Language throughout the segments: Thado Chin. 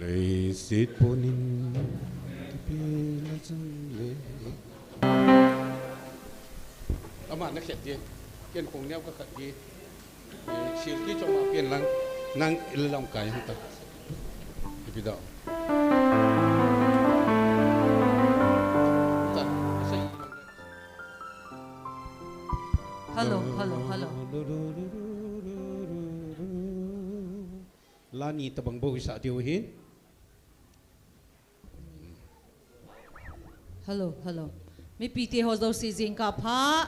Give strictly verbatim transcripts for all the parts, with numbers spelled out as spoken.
Ei sit ponin, kipe la chang le. Ama na khet di, ken kong neo ka khat di. Eh, sil ki chong ma pian lang, nang il lam kai hang ta. Ipi da. Ta, sa i. Hello, hello, hello. Lani tabang bo isa diu hin. Hello, hello. Mipite ho jouse jingkah pha.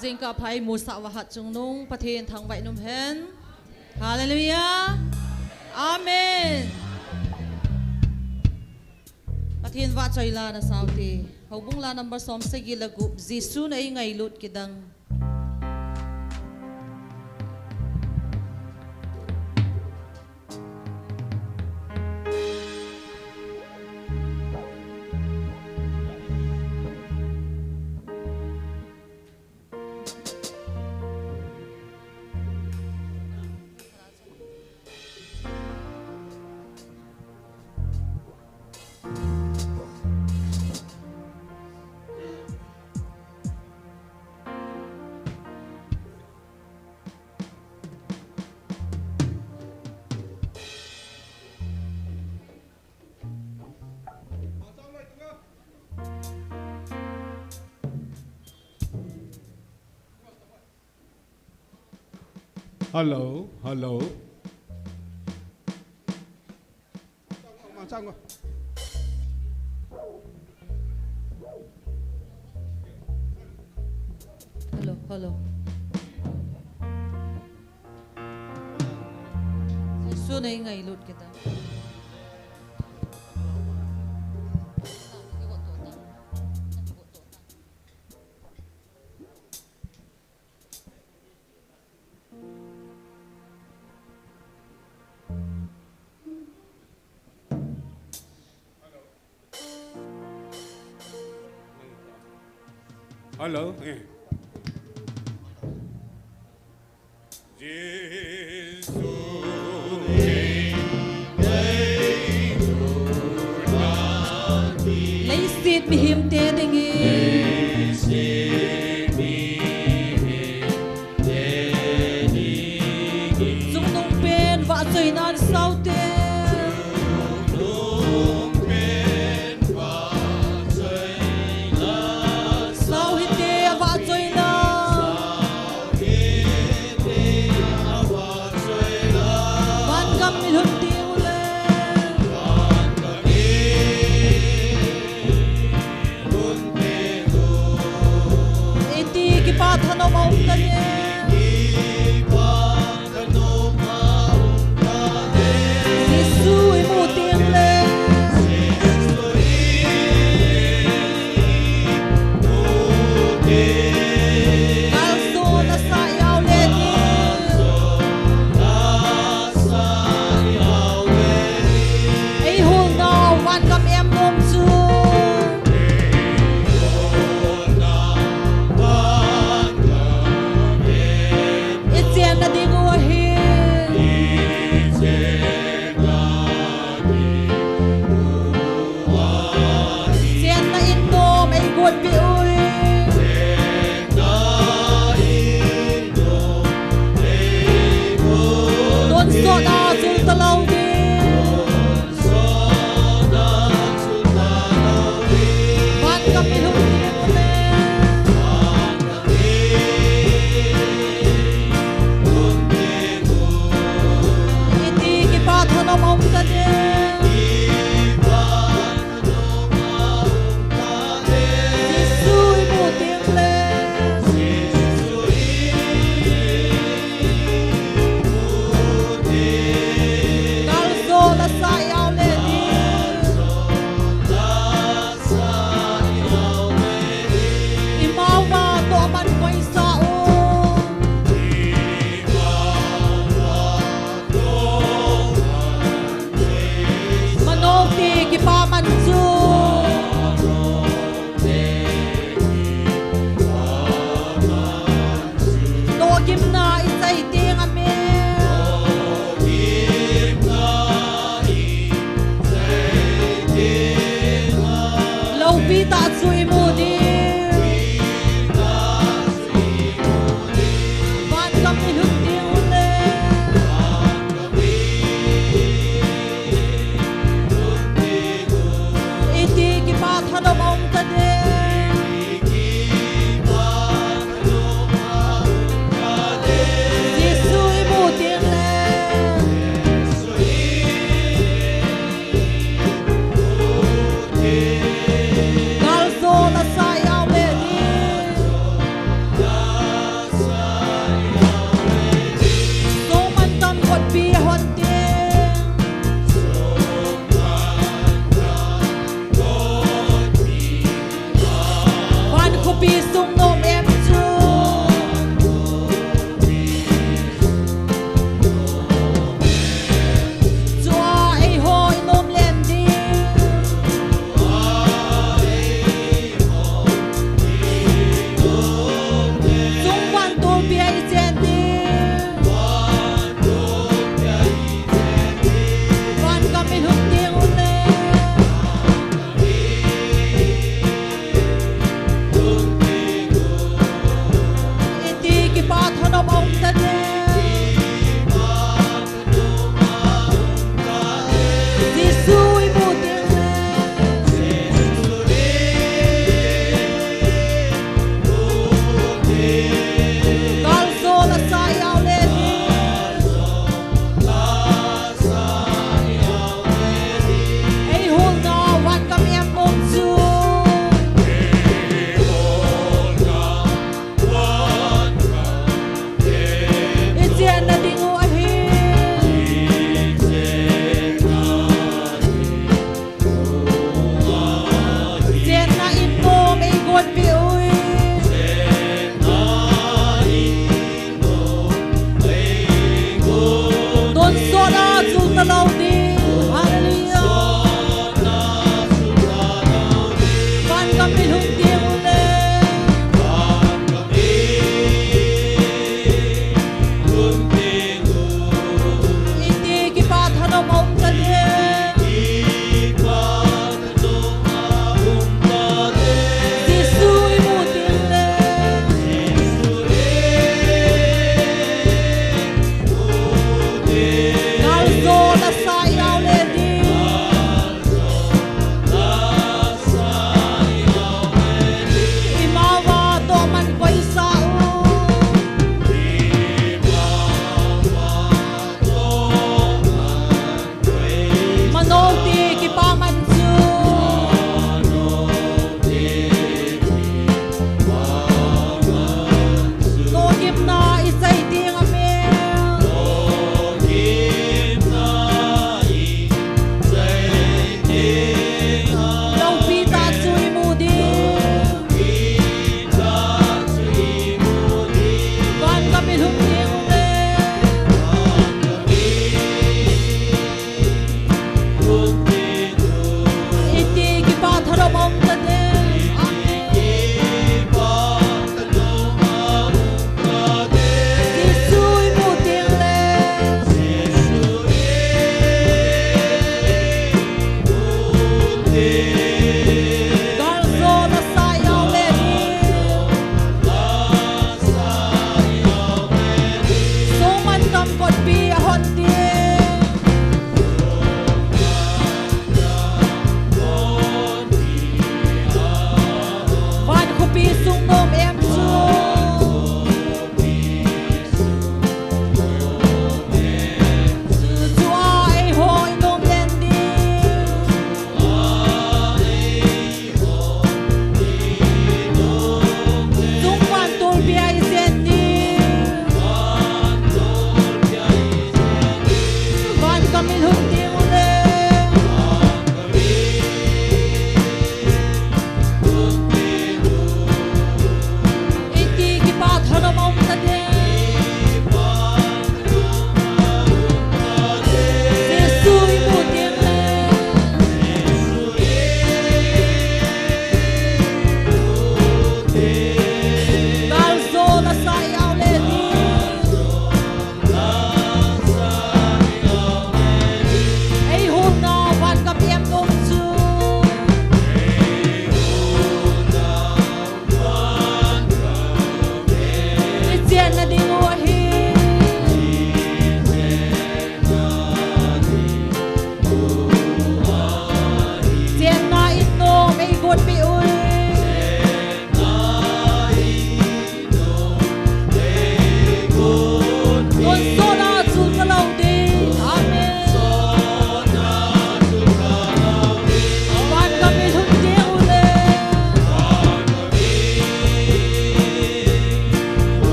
Jingkah pha, imu sah uva hatchungnung Pathen thangvah in um hen. Hallelujah. Amen. Pathen vahchoi la na saute. Houbung la number som sagi le gup, Jesun eingailut kidang. Hello, hello. Hello, hello. Jesun eingailut kidang. Hello. Eh. Leiset mihemte dingin. Chungnungpen vahchoina'n saute. Sao hite, vahchoi Jesu i mu teng le. Kalsol a sa iau le hi. Ei hulna van ka miam mong chu. I chenna ding u ahi.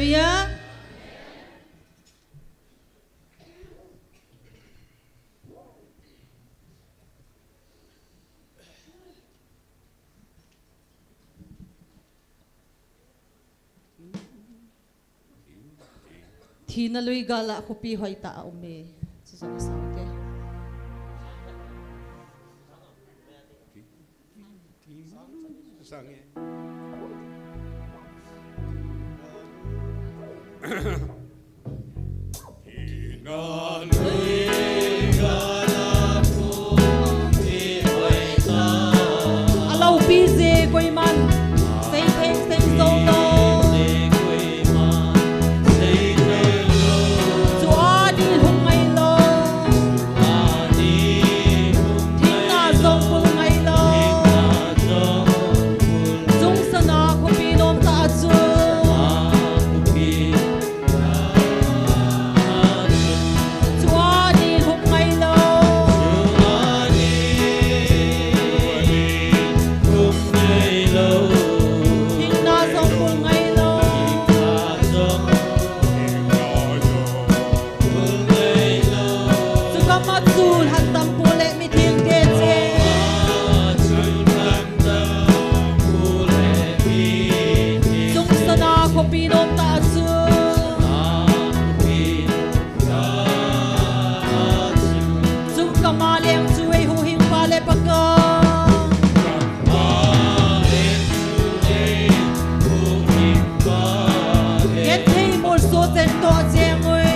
Hallelujah. Thina lui gal a khopi hoitah a um e. Chu jong i sang te. A loupi je koiman sei thei sei jou lou. Chu a ni lhung ngai lou. Thingna jong pul ngai lou. Chungsana khopi nom tah chu. Chu a ni lhung ngai lou. Thingna jong pul ngai lou. Chu gam a chu lhan tam pu le mi theng te che. Chungsana khopi nom tah chu. Chung gam a leng chu ei Huhhingpa le Pakai. Genthei molso chen toh cheng uve.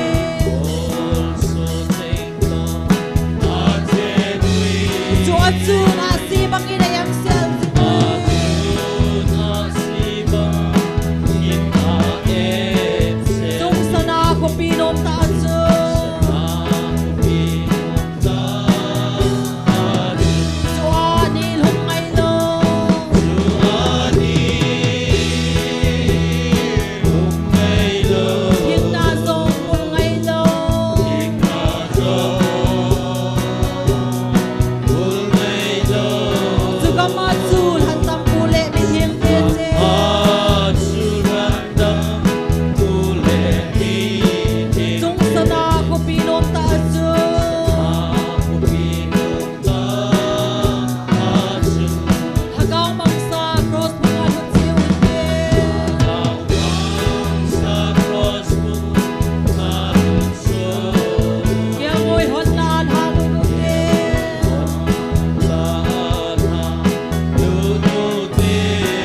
Chu a chu na si bang in a yam sel jing uve. Chungsana khopi nom tah chu. Chu a ni lhung ngai lou. Thingna jong pul ngai lou. Chu gam a chu lhan tam pu le mi theng te che. Chungsana khopi nom tah chu. Lhagao mangsa cross bung a lut cheh u hite. Kiang oi hon na an ha lut u hite.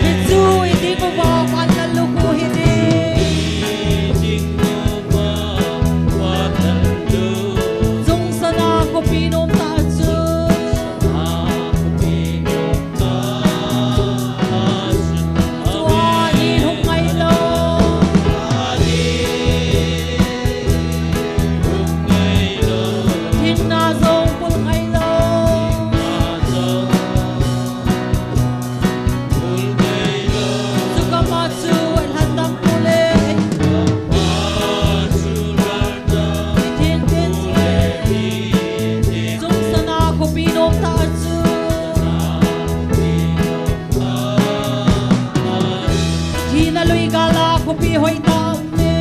Hichu i ding uva pan la lukhu hi ding. Chungsana khopi nom tah chu. Chu a ni lhung ngai lou. Thingna jong pul ngai lou. Chu gam a chu ei lhan tam pu le mi theng te che. Chungsana khopi nom tah chu. Thina lui gal a khopi hoitah um e.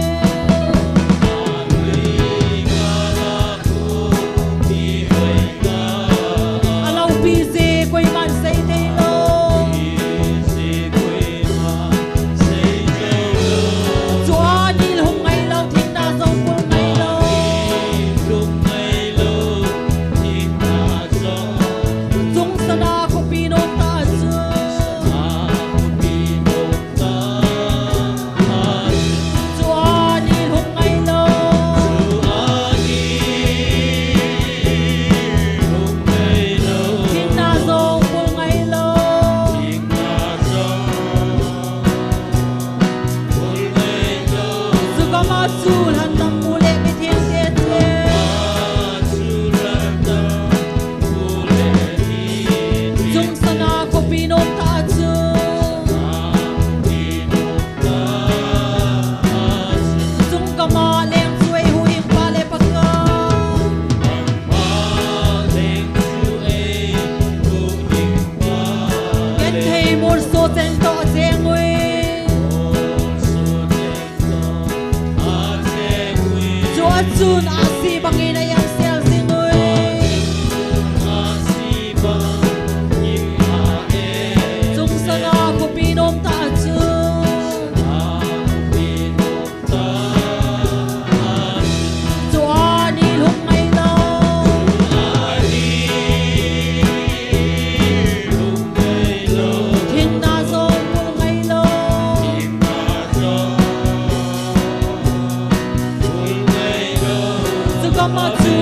A loupi je koiman sei thei lou. Chu a ni lhung ngai lou, thingna jong pul ngai lou. Chungsana khopi nom tah chu. Chu a ni lhung ngai lou. Thingna jong pul ngai lou. Chu gam a chu lhan tam pu le mi theng te che. Chungsana khopi nom tah chu. Chung gam a leng chu ei Huhhingpa le Pakai. Genthei molso chen toh cheng uve. Chun ahsi bangin a-ingsel jing uve. Chungchanga khopi nomtah chu. Chua ni lhung ngailou. Hinna jong ngailou. Chukama chu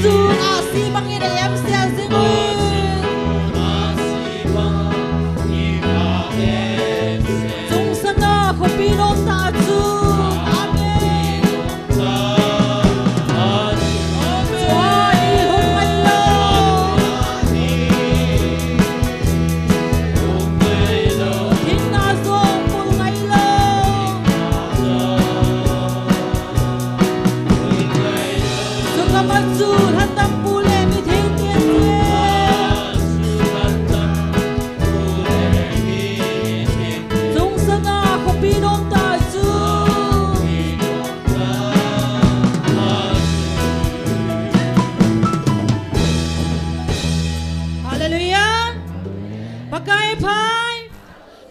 Chu ahsi bangin a em sel jing uvin. Chungsanga khopi lomtah chu. Amen. Chua i hung ngai lou. Thina jong pul ngai lou. Chukama chu lhatam pu le mi theng te. Chungsanga khopi lomtah chu. Hallelujah. Pakai phat.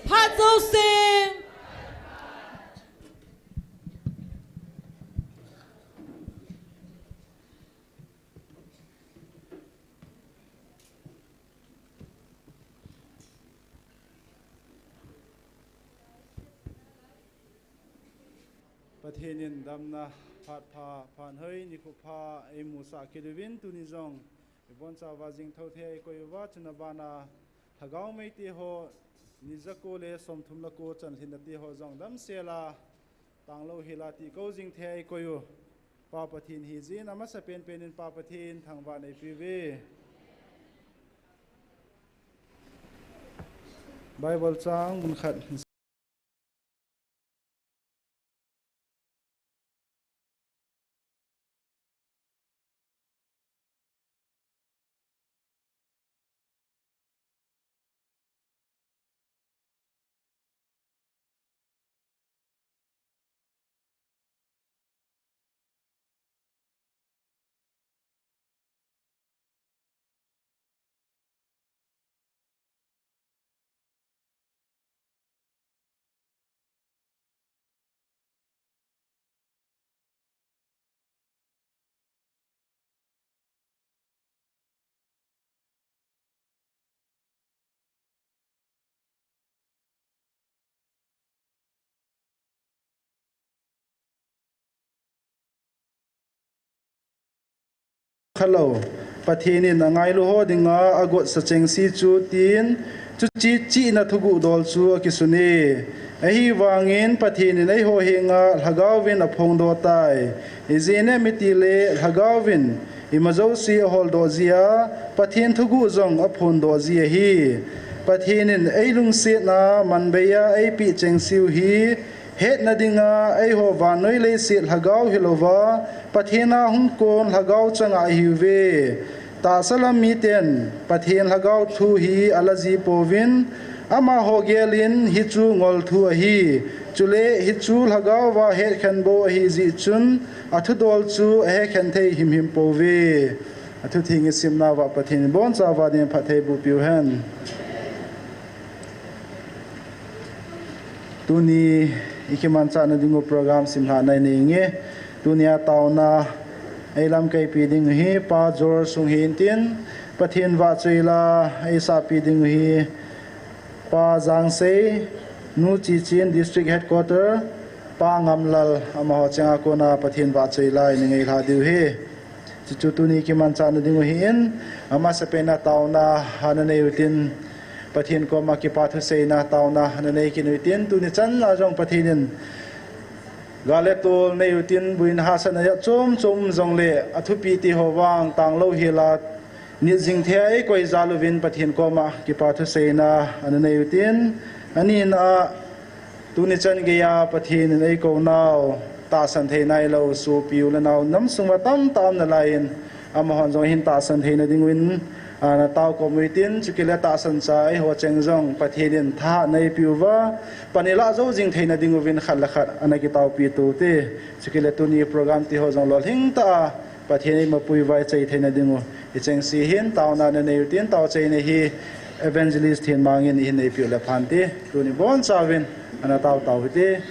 Phat jouse. Pathen in damna phat pha, phat hoi, nikho pha eimusah kit uvin, tuni jong ibonchauva jingthou thei eikoi uva, chuna bana Lhagao Meite ho, ni jako le somthum le ko chan lhinna te ho jong damsel a, tanglou hel a tihkou jing thei eikoi u. Pa Pathen hijeh in amasa penpen in Pa Pathen thangvah in eipe uve. Bible chang mun khat. Khalou, Pathen in angailu ho dinga agotsa chengse chu tin, chuche chihna thuguh dol chu akisun e. Ahivangin Pathen in eiho henga Lhagao vin aphongdoh tai. Ijeh inem itile Lhagao vin ima jouse aholdoh jia, Pathen thuguh jong aphondoh ji ahi. Pathen in eilungsetna manbeiya eipeh chengse u hi, hetna dinga eiho vannoi leiset Lhagao hilouva, Pathen a hung kon Lhagao changa ahiuve. Tahsa lam miten Pathen Lhagao thu hi ala ji pouvin, amaho gelin hichu ngol thu ahi. Chule hichu Lhagao va hetkhen bou ahi jeh chun, athudol chu ahekhen thei himhim pouve. Athutheng isimna uva Pathen in ibonchauva dingin phatthei boh piu hen. Tuni ikimanchahna dingu program simlhahna inei inge. Tunia taona eilamkaipi dingu hi Pa Jor Sung hintin, Pathen vahchoila eisahpi dingu hi Pa Jangsei, Nu Chichin District Headquarter, Pa Ngamlal, amaho chenga kona Pathen vahchoila inei lha diu hi. Chuchu tuni kimanchahna dingu hin, amasapen a taona ana nei utin, Pathen koma kipa thuseina taona ana nei kit utin, tuni chan a jong Pathen in gal le tol nei utin, buina hahsatna jat chom chom jongle, athupi ti ho vang tanglou hel a, nit jing thei a eikoi jal uvin Pathen koma kipa thuseina ana nei utin, anina a, tuni chan geiya Pathen in eikou nau, tahsan thei nailou, sopi u le nao, nam sunga tamtah um nalaiyin, amahon jong hin tahsan theina dinguvin, ana taokhom utin, chukit le tahsan cha eiho cheng jong, Pathen in thahatna eipeh uva, pan ilah jou jing theina dinguvin khat le khat, ana kitaopi tou te, chukit le tuni program ti ho jong lolhing tah a, Pathen in eimapui vai chai theina dingu. Ichengse hin taona nanei utin, tao chaina hi Evangelist Thenmang in ihin neipiu le phante. Tuni bonchauvin ana tao tao hite.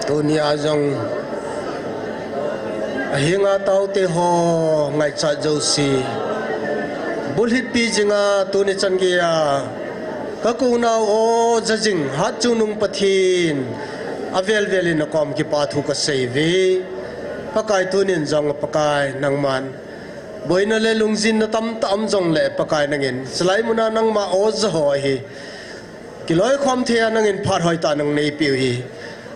Tunia jong ahinga taote ho ngaichat jouse bulhitpi jinga tuni chan geiya kakou nao o jajing Hatchungnung Pathen, avel velin nakom kipathu kaseiuve. Pakai, tunin jong Pakai nangman boina le lungjinna tamtah um jongle Pakai nangin chulai muna nangma o jaho hi kiloikhom theiya nangin phat hoitah nang neipeh u hi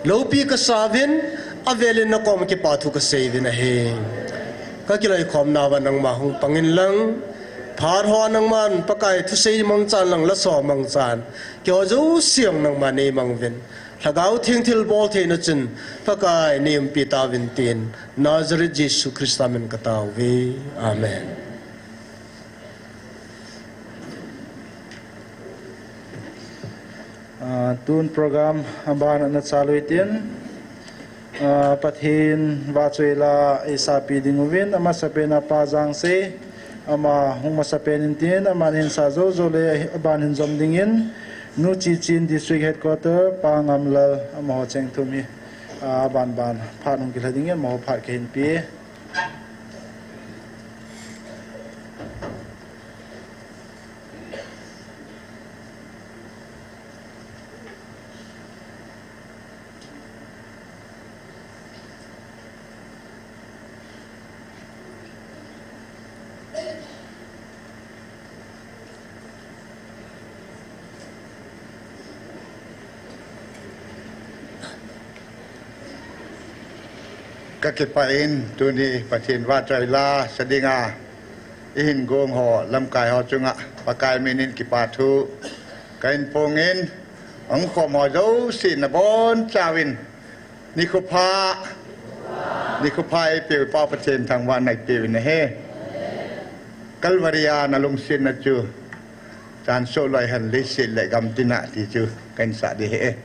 loupi kasauvin, avelin nakom kipathu kaseiuvin ahi. Kakiloikhomnauva nangma hung pangin lang, phat hoa nangman Pakai thusei mangchan lang, laso mangchan, keiho jouse nangma neimang uvin, Lhagao Theng thilbol theina chun Pakai neiumpi tauvin tin, Nazareth Jesu Christa min kataove. Amen. Ah, tun program aban ana chalu hitin, ah, Pathen vahchoila eisapi ding uvin, amasapen a Pa Jangsei, ama hung masapen intin, aman ahinsa joujou le aban hin jom dingin, Nu Chichin District Headquarter, Pa Ngamlal, amaho cheng thum hi, ah, aban ban phat hung kilha dingin, amaho phat kahinpe. Kakipah in tuni Pathen vahchoila sa dinga eihin gong ho, lamkai ho chunga Pakai minin kipathu kahin phong in, ahung khom ho jouse nabonchauvin nikho pha, nikho pha eipeu Pa Pathen thangvahna eipeuvin ahi. Calvary a nalungsetna chu chansoh loi hen, leiset le gam tina ti chu kahin sah ding ahi.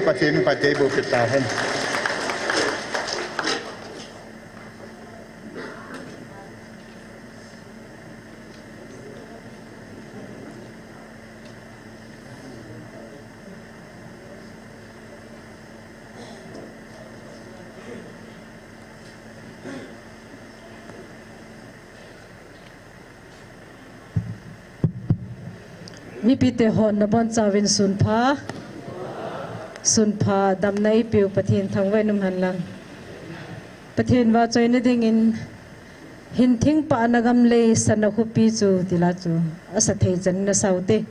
Pathen in phatthei boh peh tahen. Mipite ho nabonchauvin sunpha, sunpha damna eipeu Pathen thangvah in umhen lang. Pathen vahchoina dingin hin thingpana gam lei sana khopi chu tila chu asa thei chan in asao te.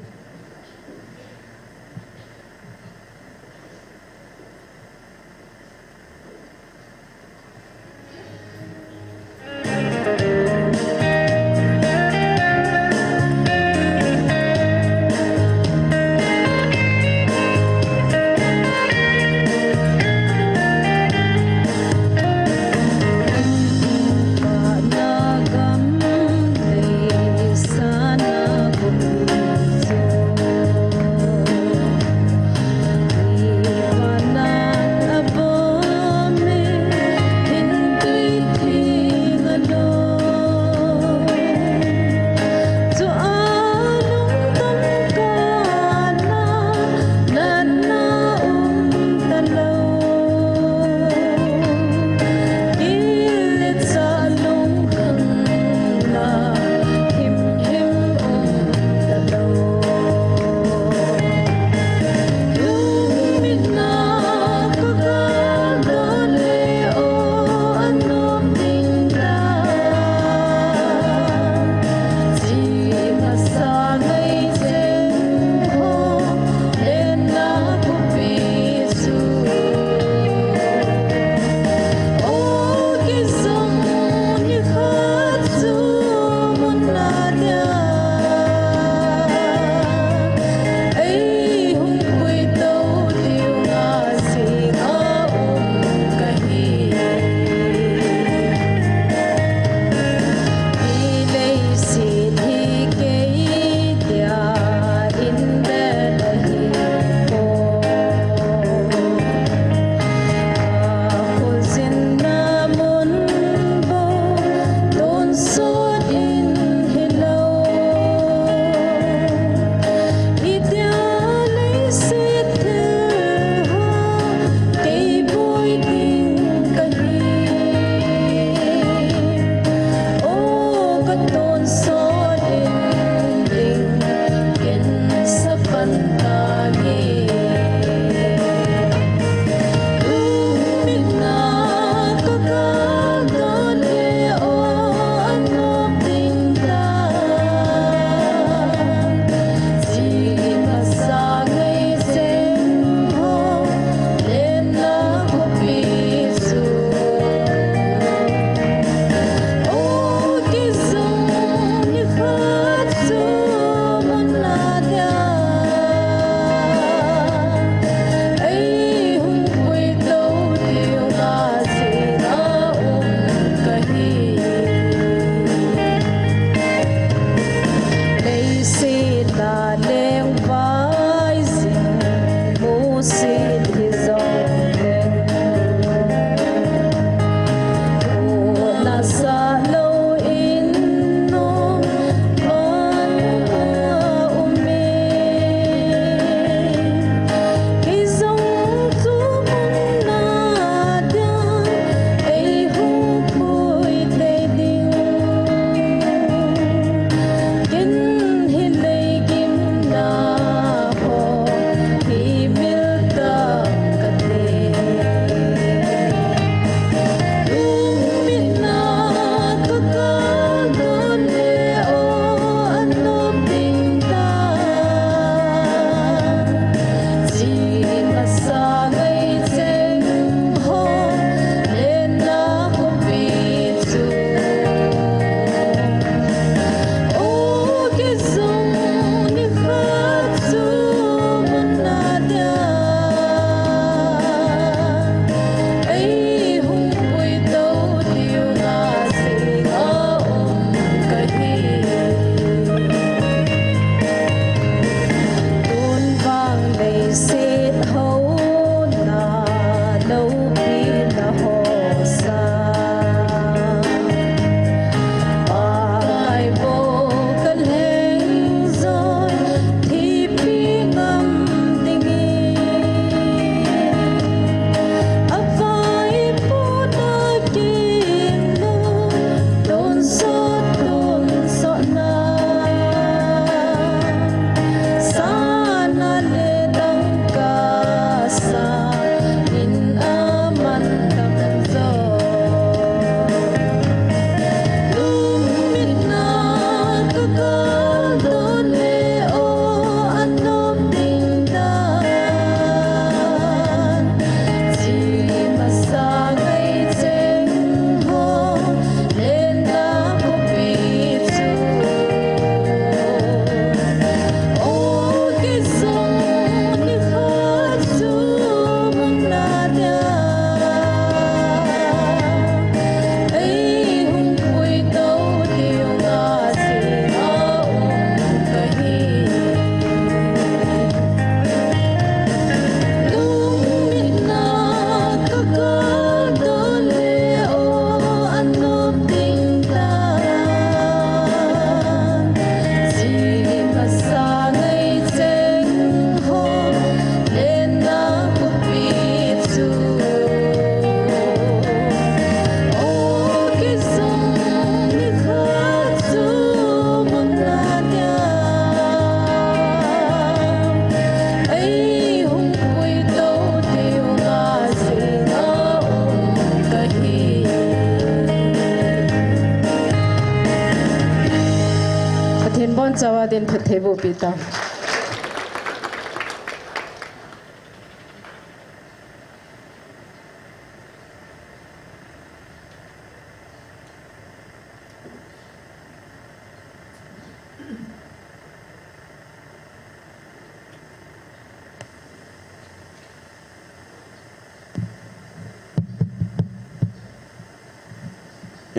Chawa din phattheiboh pi ta.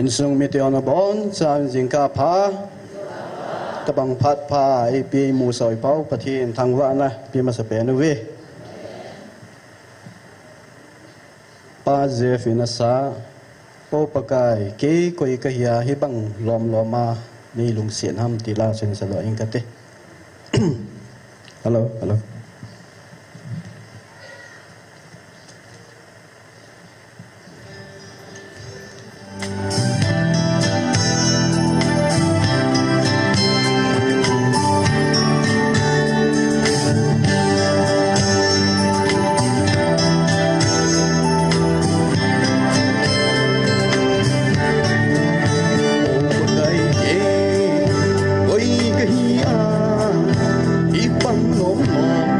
Insung mite hon abonchauvin jingkah pha. Tabang phat pha, ipi imu soi pau, Pathen thangvahna ipi masapen uve. Pa Jeff in asa, Pou Pakai, kei koi kahi a hibang lom lom a nei lungset ham ti la chun sa lo ing kate. Hello, hello. Koi kahi a, hibang lom lom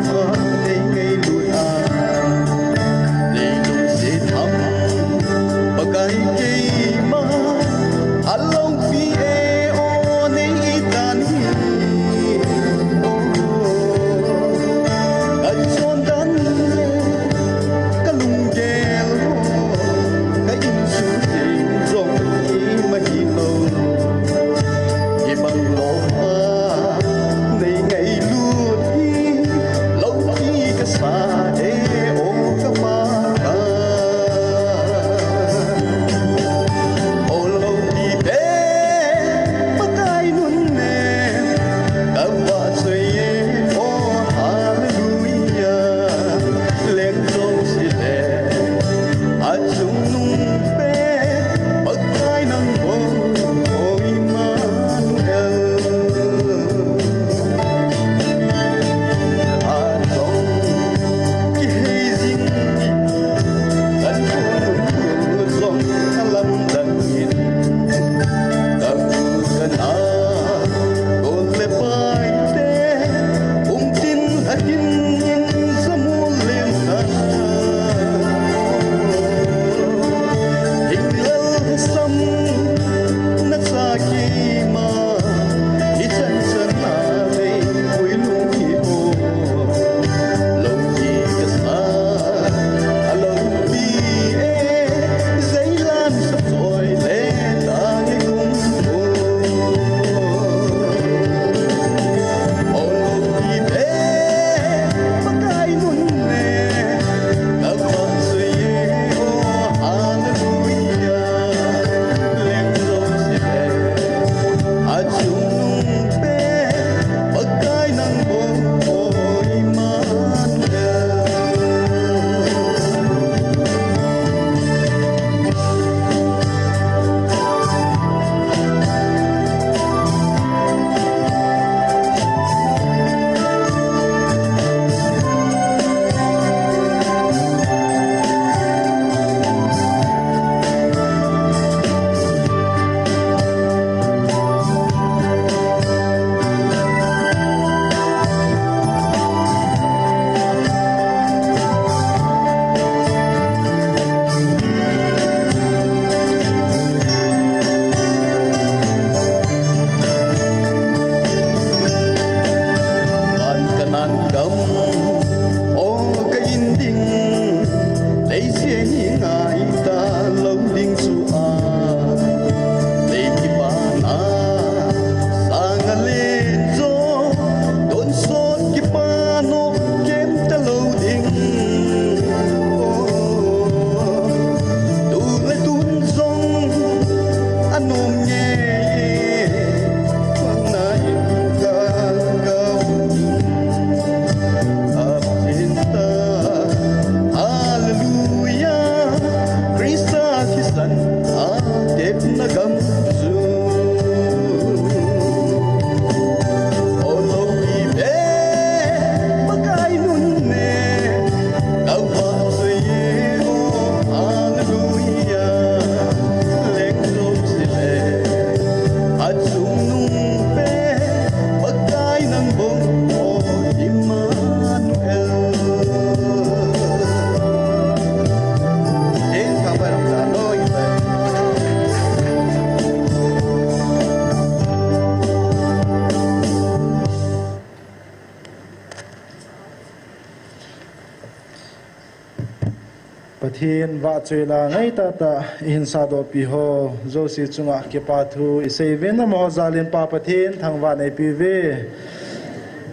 Pathen vahchoi la ngai tahtah ihin sahdoh pi ho jouse chunga kipa thu isei uvin, amaho jal in Pa Pathen thangvah in eipe uve.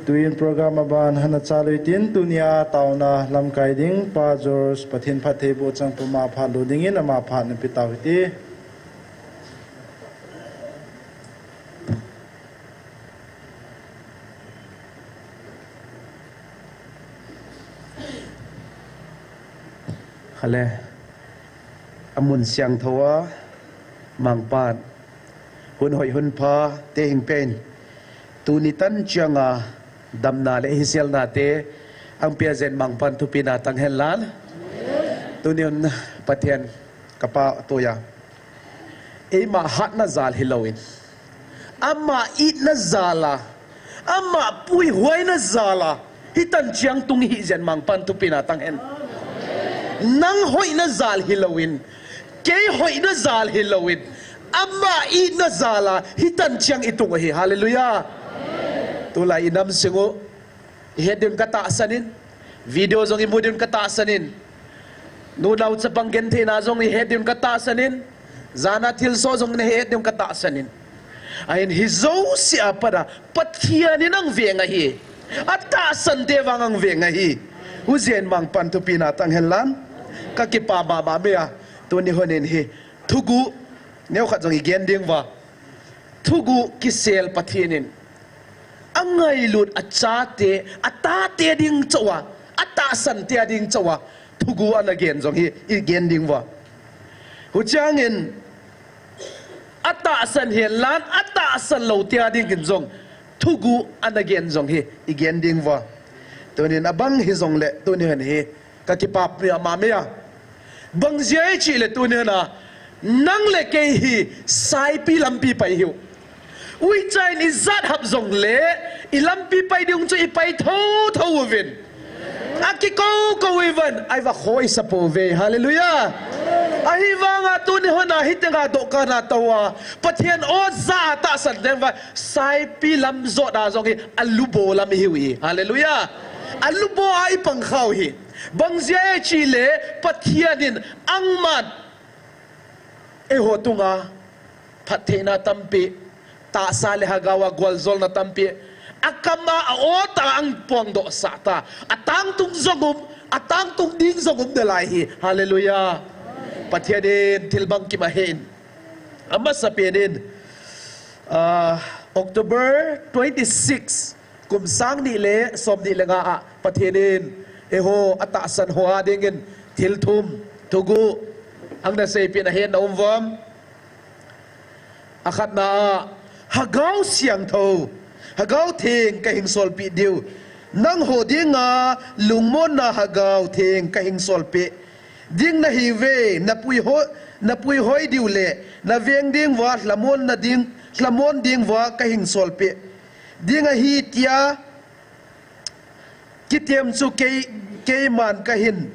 Tuin program aban ana chalui tin, tunia taona lamkai ding Pa George Pathen phattheiboh chang puma phat lo dingin ama phat nape tau hite. Hale, amun siangthou a, Mangpan, hun hoi hun pha, te hing pen, tuni tan chiang a, damna le hiselna te, ang pia jen Mangpan thupina tang hen lan. Tuni hun Pathen, kapa toya. Eima hatna jal hilouvin, ama itna jal a, ama puihuaina jal a, hitan chiang tung hi jen Mangpan thupina tang hen. Nang hoina jal hilouvin, kei hoina jal hilouvin, ama itna jal a, hitan chiang itung u ahi. Hallelujah. Tulai inam sung u, ihet diuvin katahsan in, video jong imu diuvin katahsan in, nunau chapang gentheina jong ihet diuvin katahsan in, jana thilsoh jong nahet diuvin katahsan in. Ahin hijouse a pat a, Pathen in ang veng ahi. Atahsan te vang ang veng ahi. Hujen Mangpan thupina tang hen lan. Kakipa mama mei a, tuni hun in hi. Thuguh, neokhat jong igen ding uva. Thuguh kisel Pathen in. Angailut achate, atate ding chauva, atahsan te a ding chauva, thuguh ana gen jong hi, igen ding uva. Huchiang in, atahsan hen lan, atahsan lou te a ding in jong, thuguh ana gen jong hi, igen ding uva. Tunin abang hijongle, tuni hun hi, kakipa mama mei a. Bang jeh a ichi le tuni hun a, nang le kei hi, saipi lampi pai hiu. Uicha in ijat hap jongle, ilampi pai ding chu ipai thotho uvin. Akikou kou uvin, ahi vang khoi sa pouve. Hallelujah. Ahivanga tuni hun a, hiteng a dohkan a tou a, Pathen o ja a tahsan teng uva, saipi lam jot a jong hi, alubo lam ihiu hi. Hallelujah. Alubo a ipang khau hi. Bang jeh a ichi le, Pathen in angman eiho tunga phattheina tampi, tahsa le hagao a gualjolna tampi, akam a, a-o tah a ang puangdoh sah ta. Atangtung jong um, atangtung ding jong um nalai hi. Hallelujah. Pathen in thil bangkim ahen. Amasapen in, ah, October twenty-six, kum sang ni le som ni le nga a Pathen in eiho atahsan ho a dingin thil thum, thuguh, ang naseipeh na hen na um uvam. Akhatna a, Hagao Siangthou, Hagao Theng kahin solpeh diu. Nangho dinga lungmonna Hagao Theng kahin solpeh ding nahiuve, napuihoi, napuihoi diu le, naveng ding uva, lhamon na ding, lhamon ding uva kahin solpeh ding ahi tia, kitem chu kei, keiman kahin,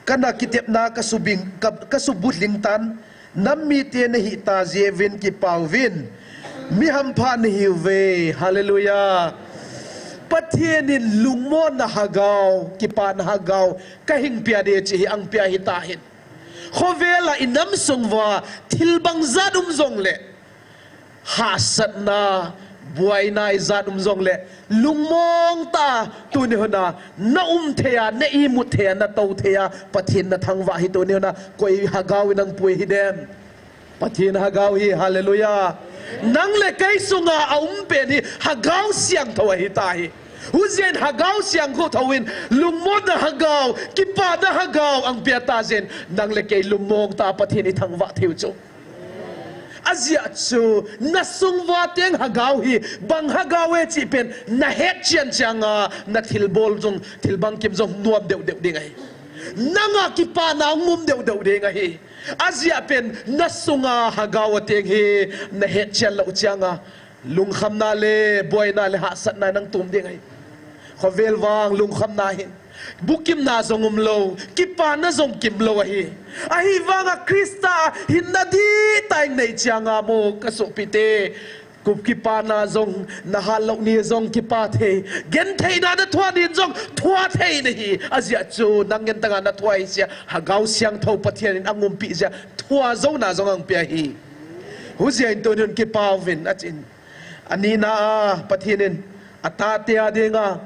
kana kitepna kasubing, ka, kasubulhing tan, nam mite nahita jeh uvin kipa uvin, mi hampha nahiuve. Hallelujah. Pathen in lungmonna Hagao, kipana Hagao, kahin peh ding chu hi ang peh ahi tahen. Khovel a inam sung uva, thil bang jat um jongle, hahsatna, buaina ijat um jongle, lungmong tah a, tuni hun a, na um thei a, na imut thei a, na tou thei a, Pathen na thangvah hi tuni hun a, koi Hagao in ang pui hi dem. Pathen Hagao hi, hallelujah. Nang le kei sunga aum pen hi, Hagao Siangthou ahi tahi. Hujen Hagao Siangthou in, lungmonna Hagao, kipana Hagao, ang peh tajen, nang le kei lungmong tah a Pathen ithangvah thei u chu. Ajeh chu, nasung uva teng Hagao hi, bang Hagao e chih pen, nahet chen chiang a, nathilbol jong, thil bangkim jong nuam deuh deuh ding ahi. Nanga kipana um deuh deuh ding ahi. Ajeh pen, nasunga Hagao ateng hi, nahet chen lou chiang a, lungkhamna le, buaina le, hahsatna nang tum ding ahi. Khovel vang lungkhamna hin, bukimna jong umlou, kipana jong kimlou ahi. Ahivanga Christa hinna dihtah in nei chiang a mo kasopite, Kup kipana jong, na hal lou ni jong kipa thei. Gentheina na thua nin jong, thua thei nahi. Ajeh chu, nang ngen tanga na thua hi sia, Hagau Siangthou Pathen in angumpi jeh a, thua jouna jong angpia hi. Hujeh in tunin kipa uvin, atin. Anina a, Pathen in, atate a dinga,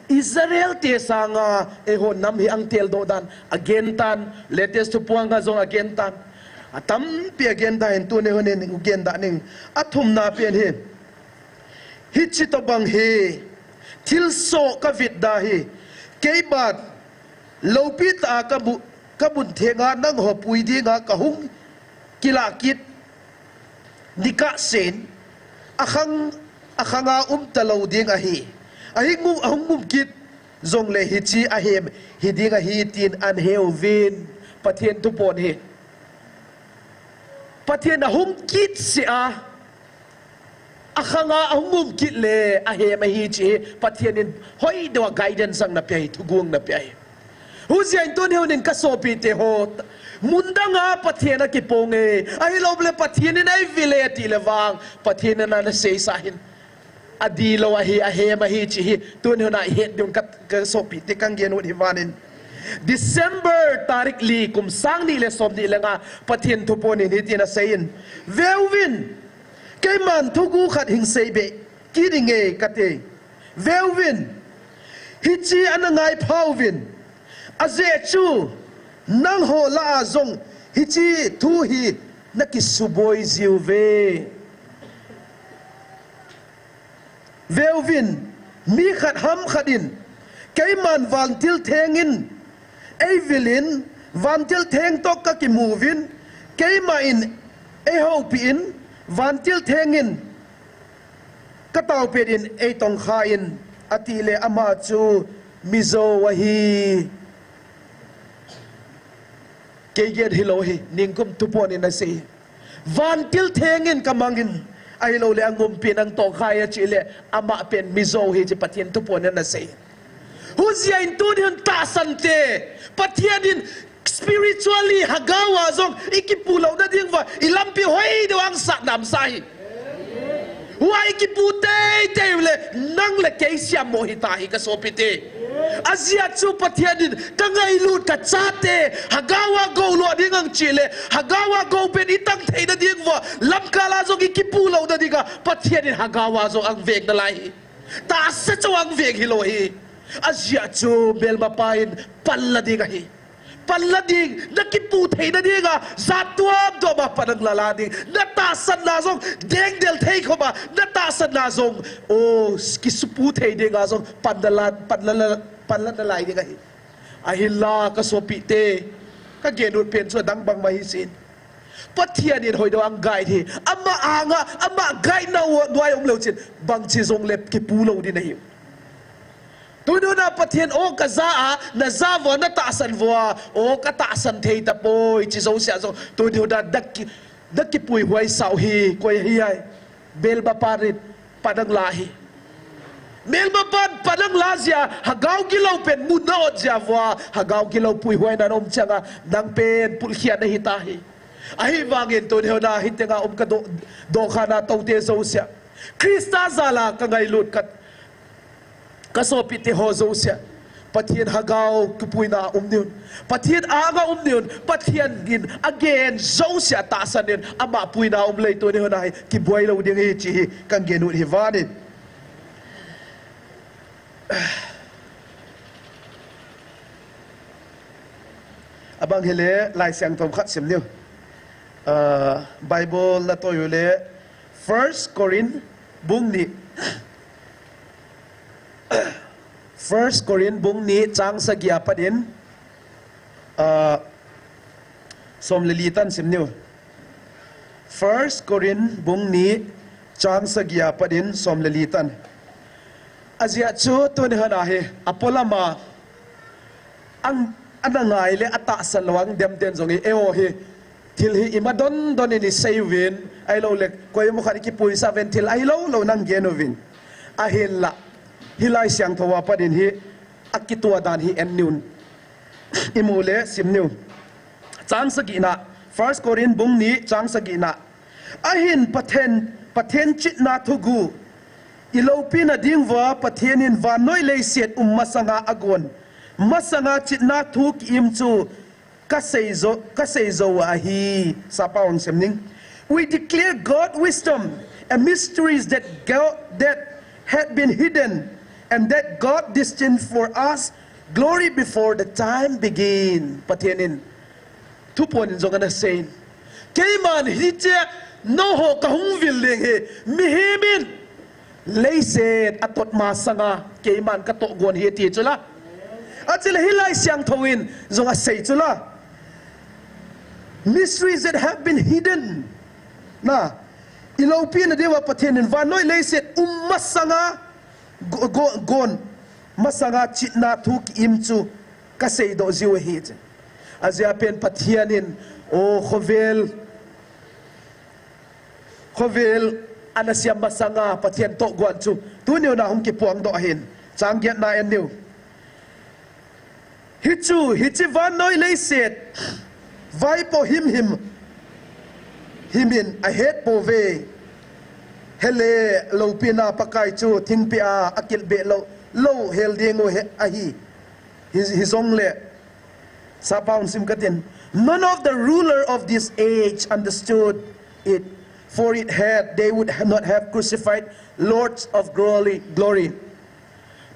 Israel te sanga, eiho nam hi angtel doh dan, agen tan, latest thupuanga jong agen tan. Atampi agen tan, tuni honin, agen dan in, athumna pen hi. Hiche tobang hi, thilsoh kavit da hi, keiman, loupi tah a kabu-, kabun thenga nangho pui dinga kahung kilah kit nikah sen, akhang, akhanga um talou ding ahi. Ahi ngu-, ahung um kit jongle hiche ahem hi ding ahi tin aheuvin. Pathen thupon hi. Pathen ahung kit seh a, akhanga ahung um kit le, ahem ahi chih hi, Pathen in hoideuva guidance ana pia hi, thugong ana pia hi. Hujeh in tuni honin kasopite ho, mun danga Pathen akipong e, ahilouleh Pathen in eivil e tile vang, Pathen in ana seisa hin. Adilou ahi, ahem ahi chih hi, tuni hona ihet diuvin ka, kasopite kangenu hi vanin. December tarik li kum sang ni le som ni le nga Pathen thupon in hitin aseiyin. Veuvin, keiman thugu khat hinsei be, kit inge kati. Veuvin, hiche ana ngaipha uvin. Ajeh chu, nangho lah a jong hiche thu hi nakisuboi jiuve. Veuvin, mi khat ham khat in, keiman vantil theng in, eivilin, vantil theng toh kakimuvin, keima in, eihoupi in, vantil theng in, kataopet in, eitongkha in, atile ama chu mijou ahi. Kei get hilou hi, ningkum thupon in asei. Vantil theng in kamangin, ahilouleh angumpi in angtongkha e achih le, ama pen mijou ahi chih Pathen thupon in asei. Hujeh in tuni hin tahsan te, Pathen in spiritually Hagau a jong ikipu louna diuva, ilampi hoideuva angsah damsah hi. Hua ikipu teitei ule, nang le kei siammo hita hi kasopite. Ajeh chu Pathen in kangailut kachate, Hagau a goulo ding angchih le, Hagau a gou pen itang theina diuva, lamkal a jong ikipu louna dinga, Pathen in Hagau a jong angveng nalai hi. Tahsa chauva angveng hilou hi. Ajeh chu melmapa in panla ding ahi. Panla ding, nakipu theina dinga, jat tuamtuam a pan angla la ding. Natahsanna jong dengdel thei khoma, natahsanna jong, o, kisupu thei dinga jong panla la, panla la, panla nalai ding ahi. Ahinla kasopite, kagenut pen chu adang bang mah hisin. Pathen in hoideuva ang guide hi. Ama anga, ama guide na u, nuai umlou chun, bangchi jongle kipu lou ding ahi. Tuni hona Pathen, o kaja a, naja uva, natahsan uva, o katahsan thei tapoi, chi jousea jong. Tuni hona naki, nakipuihuai sau hi, koi ahi ai. Melmapan pan angla hi. Melmapan pan angla jeh a, Hagau gilou pen mun na ot jeh uva, Hagau gilou puihuaina na um changa, nang pen pulkhiatna hita hi. Ahivangin tuni hona, hitenga um ka do, dokhana toute jousea. Christa jala kangailut ka, kasopite ho jousea. Pathen Hagau kipuina um niuvin. Pathen anga um niuvin. Pathen in agen jousea tahsan in ama puina um lei tuni hona hi kibuai lou ding ahi chih hi kangenut hi vanin. Abang hile, Laisiangthou khat sim niu. Ah, Bible natoi ule, First Corinth bung ni. First Corinth bung ni chang sagi a pat in, ah, som le li tan sim niu. First Corinth bung ni chang sagi a pat in som le li tan. Ajeh chu tuni hona hi, apolam a, ang, ana ngai le atahsan lou ang dem ten jong hi, eiho hi, thil hi ima dondon in isei uvin, ahilouleh, koima khat ikipuisa uvin thil ahilou lou nang gen uvin. Ahinla, hi Laisiangthou a pat in hi, akituah dan hi en niuvin. Imu le sim niu. Chang sagina, First Corinth bung ni chang sagina. Ahin Pathen, Pathen chitna thugu iloupina diuva Pathen in vannoi leiset um masanga agon masanga chitna thu kiim chu kasei jou, kasei jou ahi. Sapa hung sim ning. We declare God wisdom and mysteries that God, that had been hidden and that God destined for us glory before the time begin. Pathen in thuphon in jong ana seiyin. Keiman hiche nangho kahung vil ding hi mihem in leiset atot masanga keiman katohgon ahi ti chula. Achule hi Laisiangthou in jong asei chula. Mysteries that have been hidden. Na, iloupina diuva Pathen in vannoi leiset um masanga go, go, gon masanga chitna thu kiim chu kaseidoh jiu ahi. Ajeh pen Pathen in, o khovel, khovel ana siam masanga Pathen tohgon chu tuni hon a hung kipuangdoh ahin. Chang giatna en diu. Hichu, hiche vannoi leiset vaipo himhim, him in ahet pouve. Hele loupina Pakai chu thingpeh a akilbeh lou, lou hel ding u ahi. Hi, hijongle, Sapa hung sim katin. None of the ruler of this age understood it, for if they had, they would not have crucified Lord of glory, glory.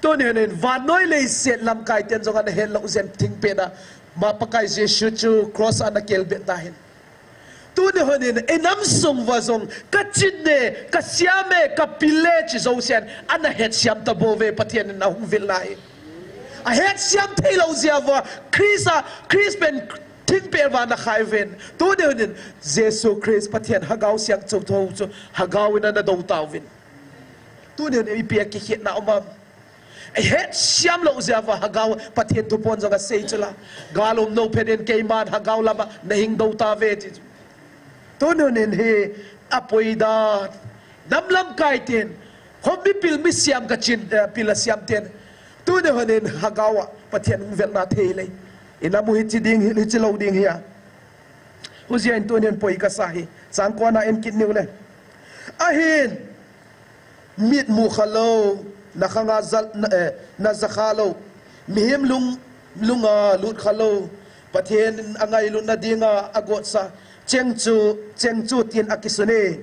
Tuni hon in vannoi leiset lamkai ten jong ana het lou jeng thingpeh a ma Pakai Jesu chu cross ana kelbeh tahen. Tuni hon in, inam sung uva jong, kachin e, kasiam e, kapil e, chi jousen, ana hetsiam tabouve Pathen in ahung vil lai. Ahetsiam theilou jeh uva, Christ a, Christ pen thingpeh uva ana khaiuvin. Tuni hon in, Jesu Christ Pathen Hagao Siangthou chu, Hagao in ana dou tauvin. Tuni hon in, ipi a kikhetna um am. Ahetsiam lou jeh uva Hagao Pathen thuphon jong asei chula. Gal umnou phat in keiman Hagao lama nahing dou tauve ti chu. Tuni hon in hi apoi da. Nam lamkai ten. Hom mipil misiam kachin, eh, pil asiam ten. Tuni hon in Hagao a Pathen hung velna thei lei. Inam u hichi ding hi, hichi lou ding hi a. Hujeh in tuni hon poi kasa hi. Chang kona en kit niu le. Ahin. Mit mu khalou, na khanga jal, na, eh, na ja khalou. Mihem lung, lunga lut khalou. Pathen in angailutna dinga agotsa. Cheng chu, cheng chu tin akisun e.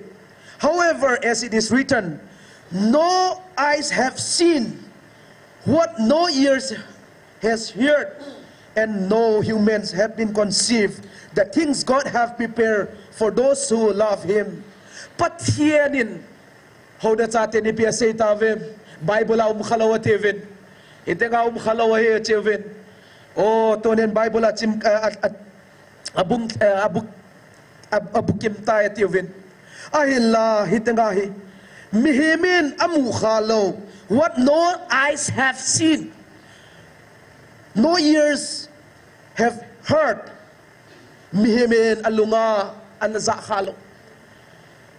However, as it is written, no eyes have seen what no ears has heard, and no humans have been conceived the things God have prepared for those who love Him. Pathen in Houda chate nipi asei tave, Bible a um khalou atiuvin. Itenga um khalou ahi atiuvin. O, tunin Bible a chim, a, a, a, abung, a, abuk, a, abukim tai atiuvin. Ahinla, hitenga hi. Mihem in amu khalou. What no eyes have seen, no ears have heard. Mihem in alunga ana ja khalou.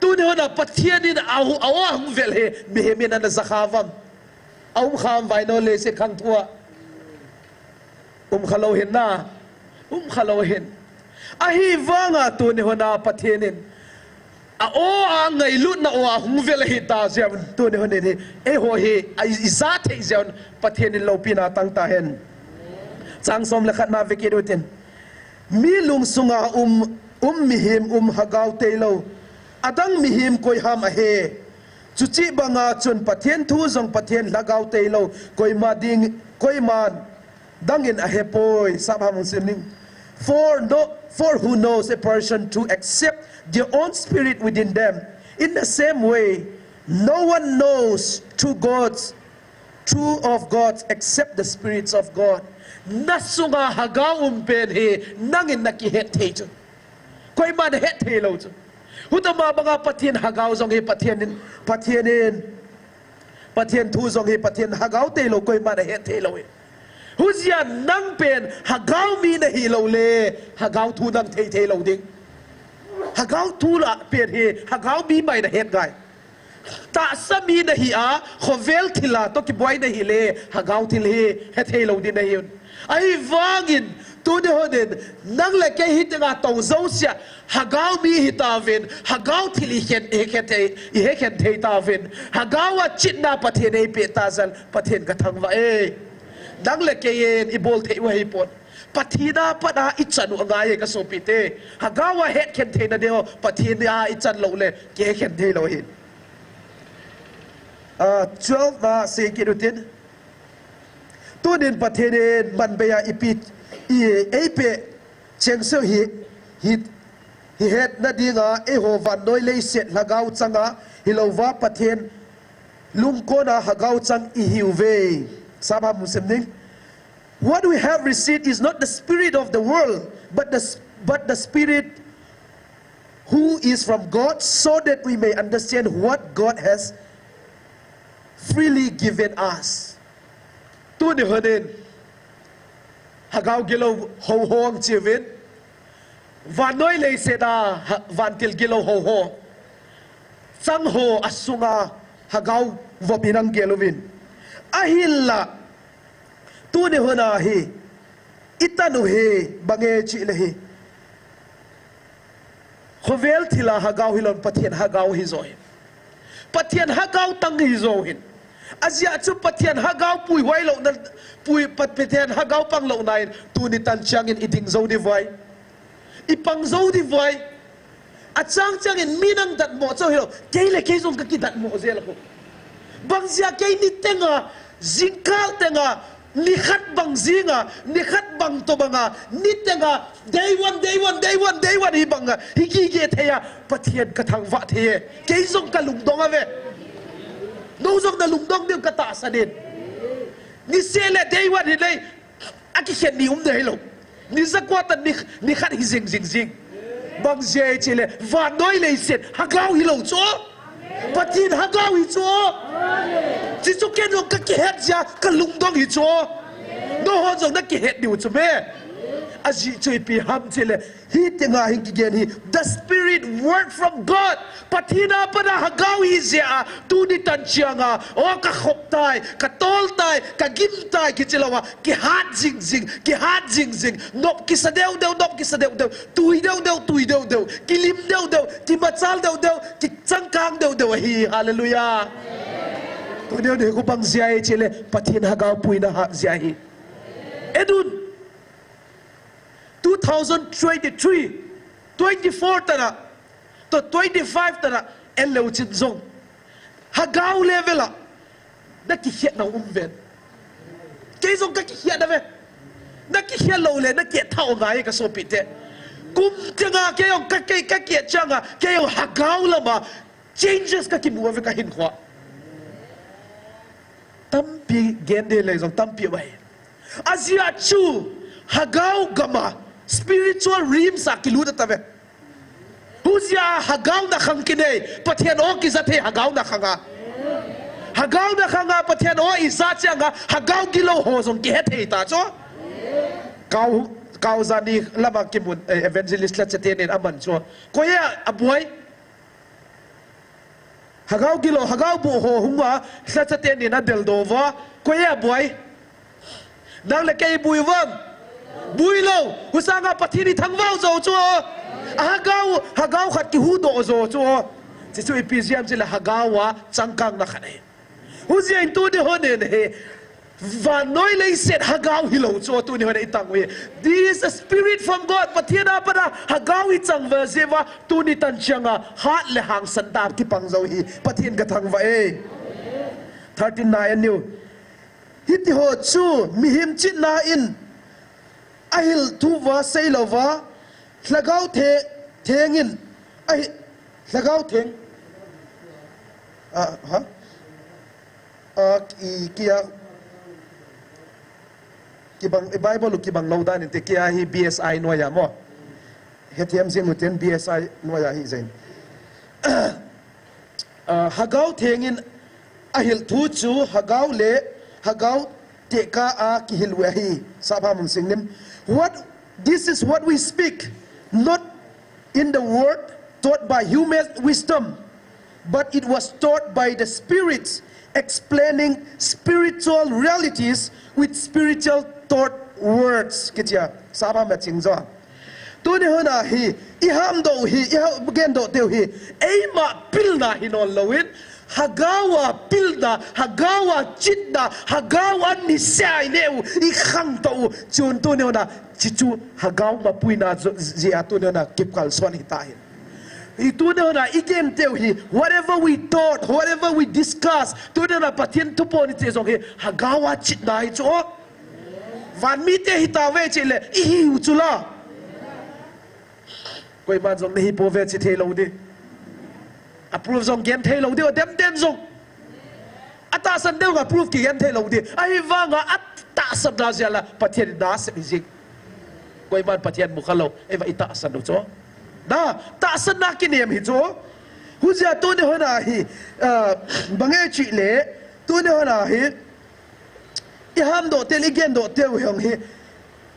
Tuni hona Pathen in a, a, ahung vel hi, mihem in ana ja kha uvam. Aum kha uvam vai no leiset khang thua. Um khalou hin na. Um khalou hin. Ahivanga tuni hona Pathen in a aw a ngailutna aw a hung vel ahita jeh un tuni hon in hi, eiho hi, a i, ija thei jeh un Pathen in loupina tang tahen. Chang som le khatna vekit utin. Mi lungsunga um, um mihem um hagao teilou. Adang mihem koiham ahe. Chuche banga chun Pathen thu jong Pathen lhagao teilou. Koima ding, koiman dangin ahepoi, sap ham hung sim ning. For no, for who knows a person to accept their own spirit within them? In the same way, no one knows true God's, true of God except the spirits of God. Nasunga hagao um pen hi nangin nakihet thei chu. Koiman ahet theilou chu. Hutama banga Pathen hagao jong hi Pathen in, Pathen in Pathen thu jong hi Pathen hagao teilou, koiman ahet theilou hi. Hujeh a nang pen hagao mi nahilou le, hagao thu nang thei theilou ding. Hagao thu la pen hi, hagao mi mai nahet ngai. Tahsa mi nahi a, khovel thil a toh kiboi nahi le, hagao thil hi, he theilou ding nahi un. Ahivangin, Tuni honin, nang le kei hi tenga tong jousea, Hagao mi hi tauvin, Hagao thil i khen, i khen thei, i he khen thei tauvin, Hagao a chitna Pathen ei pe ta jal, Pathen ka thangvah e. Nang le kei in i bol thei u hi pon. Pathen a pat a i chan u angai e ka sopite. Hagao a het khen theina deu, Pathen a i chan lou le, ki he khen thei lou hi. Ah, twelve na sei kit utin. Tunin Pathen in manbei a i pi, i ei pe cheng seo hi, hi, hi hetna dinga eiho vannoi leiset Hagao changa hilouva Pathen lungkona Hagao chang i hiuve. Sap ham mu sem ning. What we have received is not the spirit of the world, but the, but the spirit who is from God, so that we may understand what God has freely given us. Tuni honin, Hagao gilou ho hung chiuvin, vannoi leiset a ha-, vantil gilou ho ho. Chang ho a sunga Hagao vop in hung gel uvin. Ahinla, tuni hon a hi, i tan u hi, bang e chih le hi. Khovel thil a Hagao hilou in Pathen Hagao hi jo hin. Pathen Hagao tang hi jo hin. Ajeh chu Pathen Hagao puihuai louna, pui, Pat-, Pathen Hagao pang louna in tuni tan changin i ding jou diu vai. I pang jou diu vai. Achang changin mi nang datmo chauh hilou. Kei le kei jong ka kidatmo jel a ko. Bang jeh a kei ni tenga, jingkah tenga, ni khat bang jinga, ni khat bang tobanga, ni tenga, day one, day one, day one, day one hi banga, hi gige thei a, Pathen ka thangvah thei e. Kei jong ka lungdong a ve. Nou jong na lungdong diu ka tahsan in. Ni seh le day one hi lei, a kikhen ni um ding hilou. Ni jakua tan ni, ni khat hi jing, jing, jing. Bang jeh chih le, vannoi leiset, Hagao hilou chu. Pathen Hagao hi chu. Chuchu ken jong ka kihet jeh a, ka lungdong hi chu. Nangho jong na kihet diu chu me. Ajeh chu ipi ham chih le, hi tenga hin kigen hi. The Spirit work from God. Pathen a pat a Hagao hi jeh a, tuni tan changa, o ka khop tai, ka tol tai, ka gim tai, kichi lou a, kihat jing jing, kihat jing jing, nop kisa deu deu, nop kisa deu deu, tui deu deu, tui deu deu, kilim deu deu, kimachal deu deu, kichangkang deu deu ahi, hallelujah. Tuni nikho bang jeh a chih le, Pathen Hagao puina hat jeh ahi. Edun, two thousand twenty-three, twenty-four tana, to twenty-five tana, en leu chin jong. Hagao level a, na kikhetna um ven. Kei jong ka kikhet na ve. Na kikhet lou le, na kikhet thou ngai ka sopite. Kum tenga kei jong ka kei, ka kikhet changa, kei jong Hagao lama, changes ka kimu a ve ka hinkhoa. Tampi gen ding le jong tampi vai. Ajeh chu Hagao gama spiritual realms a kilut ta ve. Hujeh a Hagao na khang kinei, Pathen o kija thei Hagao na khanga. Hagao na khanga, Pathen o ija changa, Hagao gilou ho jong kihe thei ta chu. Kau, kau jani lama kimun, eh, evangelist la chate nin aman chu. Koi a, abuai. Hagao gilou, Hagao buh ho hung a, lhacha tenin adeldoh uva, koi a buai. Nang le kei bui uvam. Bui lou, husanga Pathen i thangvah u jou chu. A Hagao, Hagao khat kihuhdoh jou chu. Chuchu ipi jeh ham chule Hagao a changkangna khat ahi. Hujeh in tuni honin hi, vannoi leiset Hagao hilou chu tuni honin i tang u hi. This is a spirit from God. Pathen a pat a Hagao i chang uva jeh uva tuni tan changa hat le hangsan tah kipang jou hi. Pathen ka thangvah e. Thirteen na en niu. Hiti ho chu mihem chitna in ahil thu uva sei louva, Lhagao the-, Theng in ahi-, Lhagao Theng. Ah, ha? Ah, i, kia, kibang, i Bible u kibang lou dan inte kia hi B S I noiya mo. Hethem jing u ten B S I noiya hi jeng. Ah, Hagao Theng in ahil thu chu Hagao le Hagao tekah a kihil u ahi. Sap ham um sing nim. What, this is what we speak, not in the word taught by human wisdom, but it was taught by the Spirit, explaining spiritual realities with spiritual thought words kitia, saba ma ching jo. Tuni huna hi, i hamdoh hi, i ha-, gendoh teu hi, eima pilna hi non louvin, Hagao a pilna, Hagao a chitna, Hagao a nisea i neu, i khangtou, chun tuni huna, chichu Hagao mapuina jo, jia tuni huna, kikalson hita hi. I tuni huna, i gen teu hi, whatever we thought, whatever we discuss, tuni huna, Pathen thuphon i che jong hi, Hagao a chitna hi chu. Van mite hita ve chile, i hiu chu la. Koiman jong nahi pouve chi thei lou di. Approve jong gen thei lou di, adem den jong. Atahsan deu approve kigen thei lou di. Ahivanga atahsan na jia la, Pathen in nasem hi jing. Koiman Pathen mu kha lou, eiva i tahsan u chu. Na, tahsan na kinem hi chu. Hujia tuni huna hi, ah, bang e chile, tuni huna hi, I hamdoh teu, i gendoh teu hi hong hi,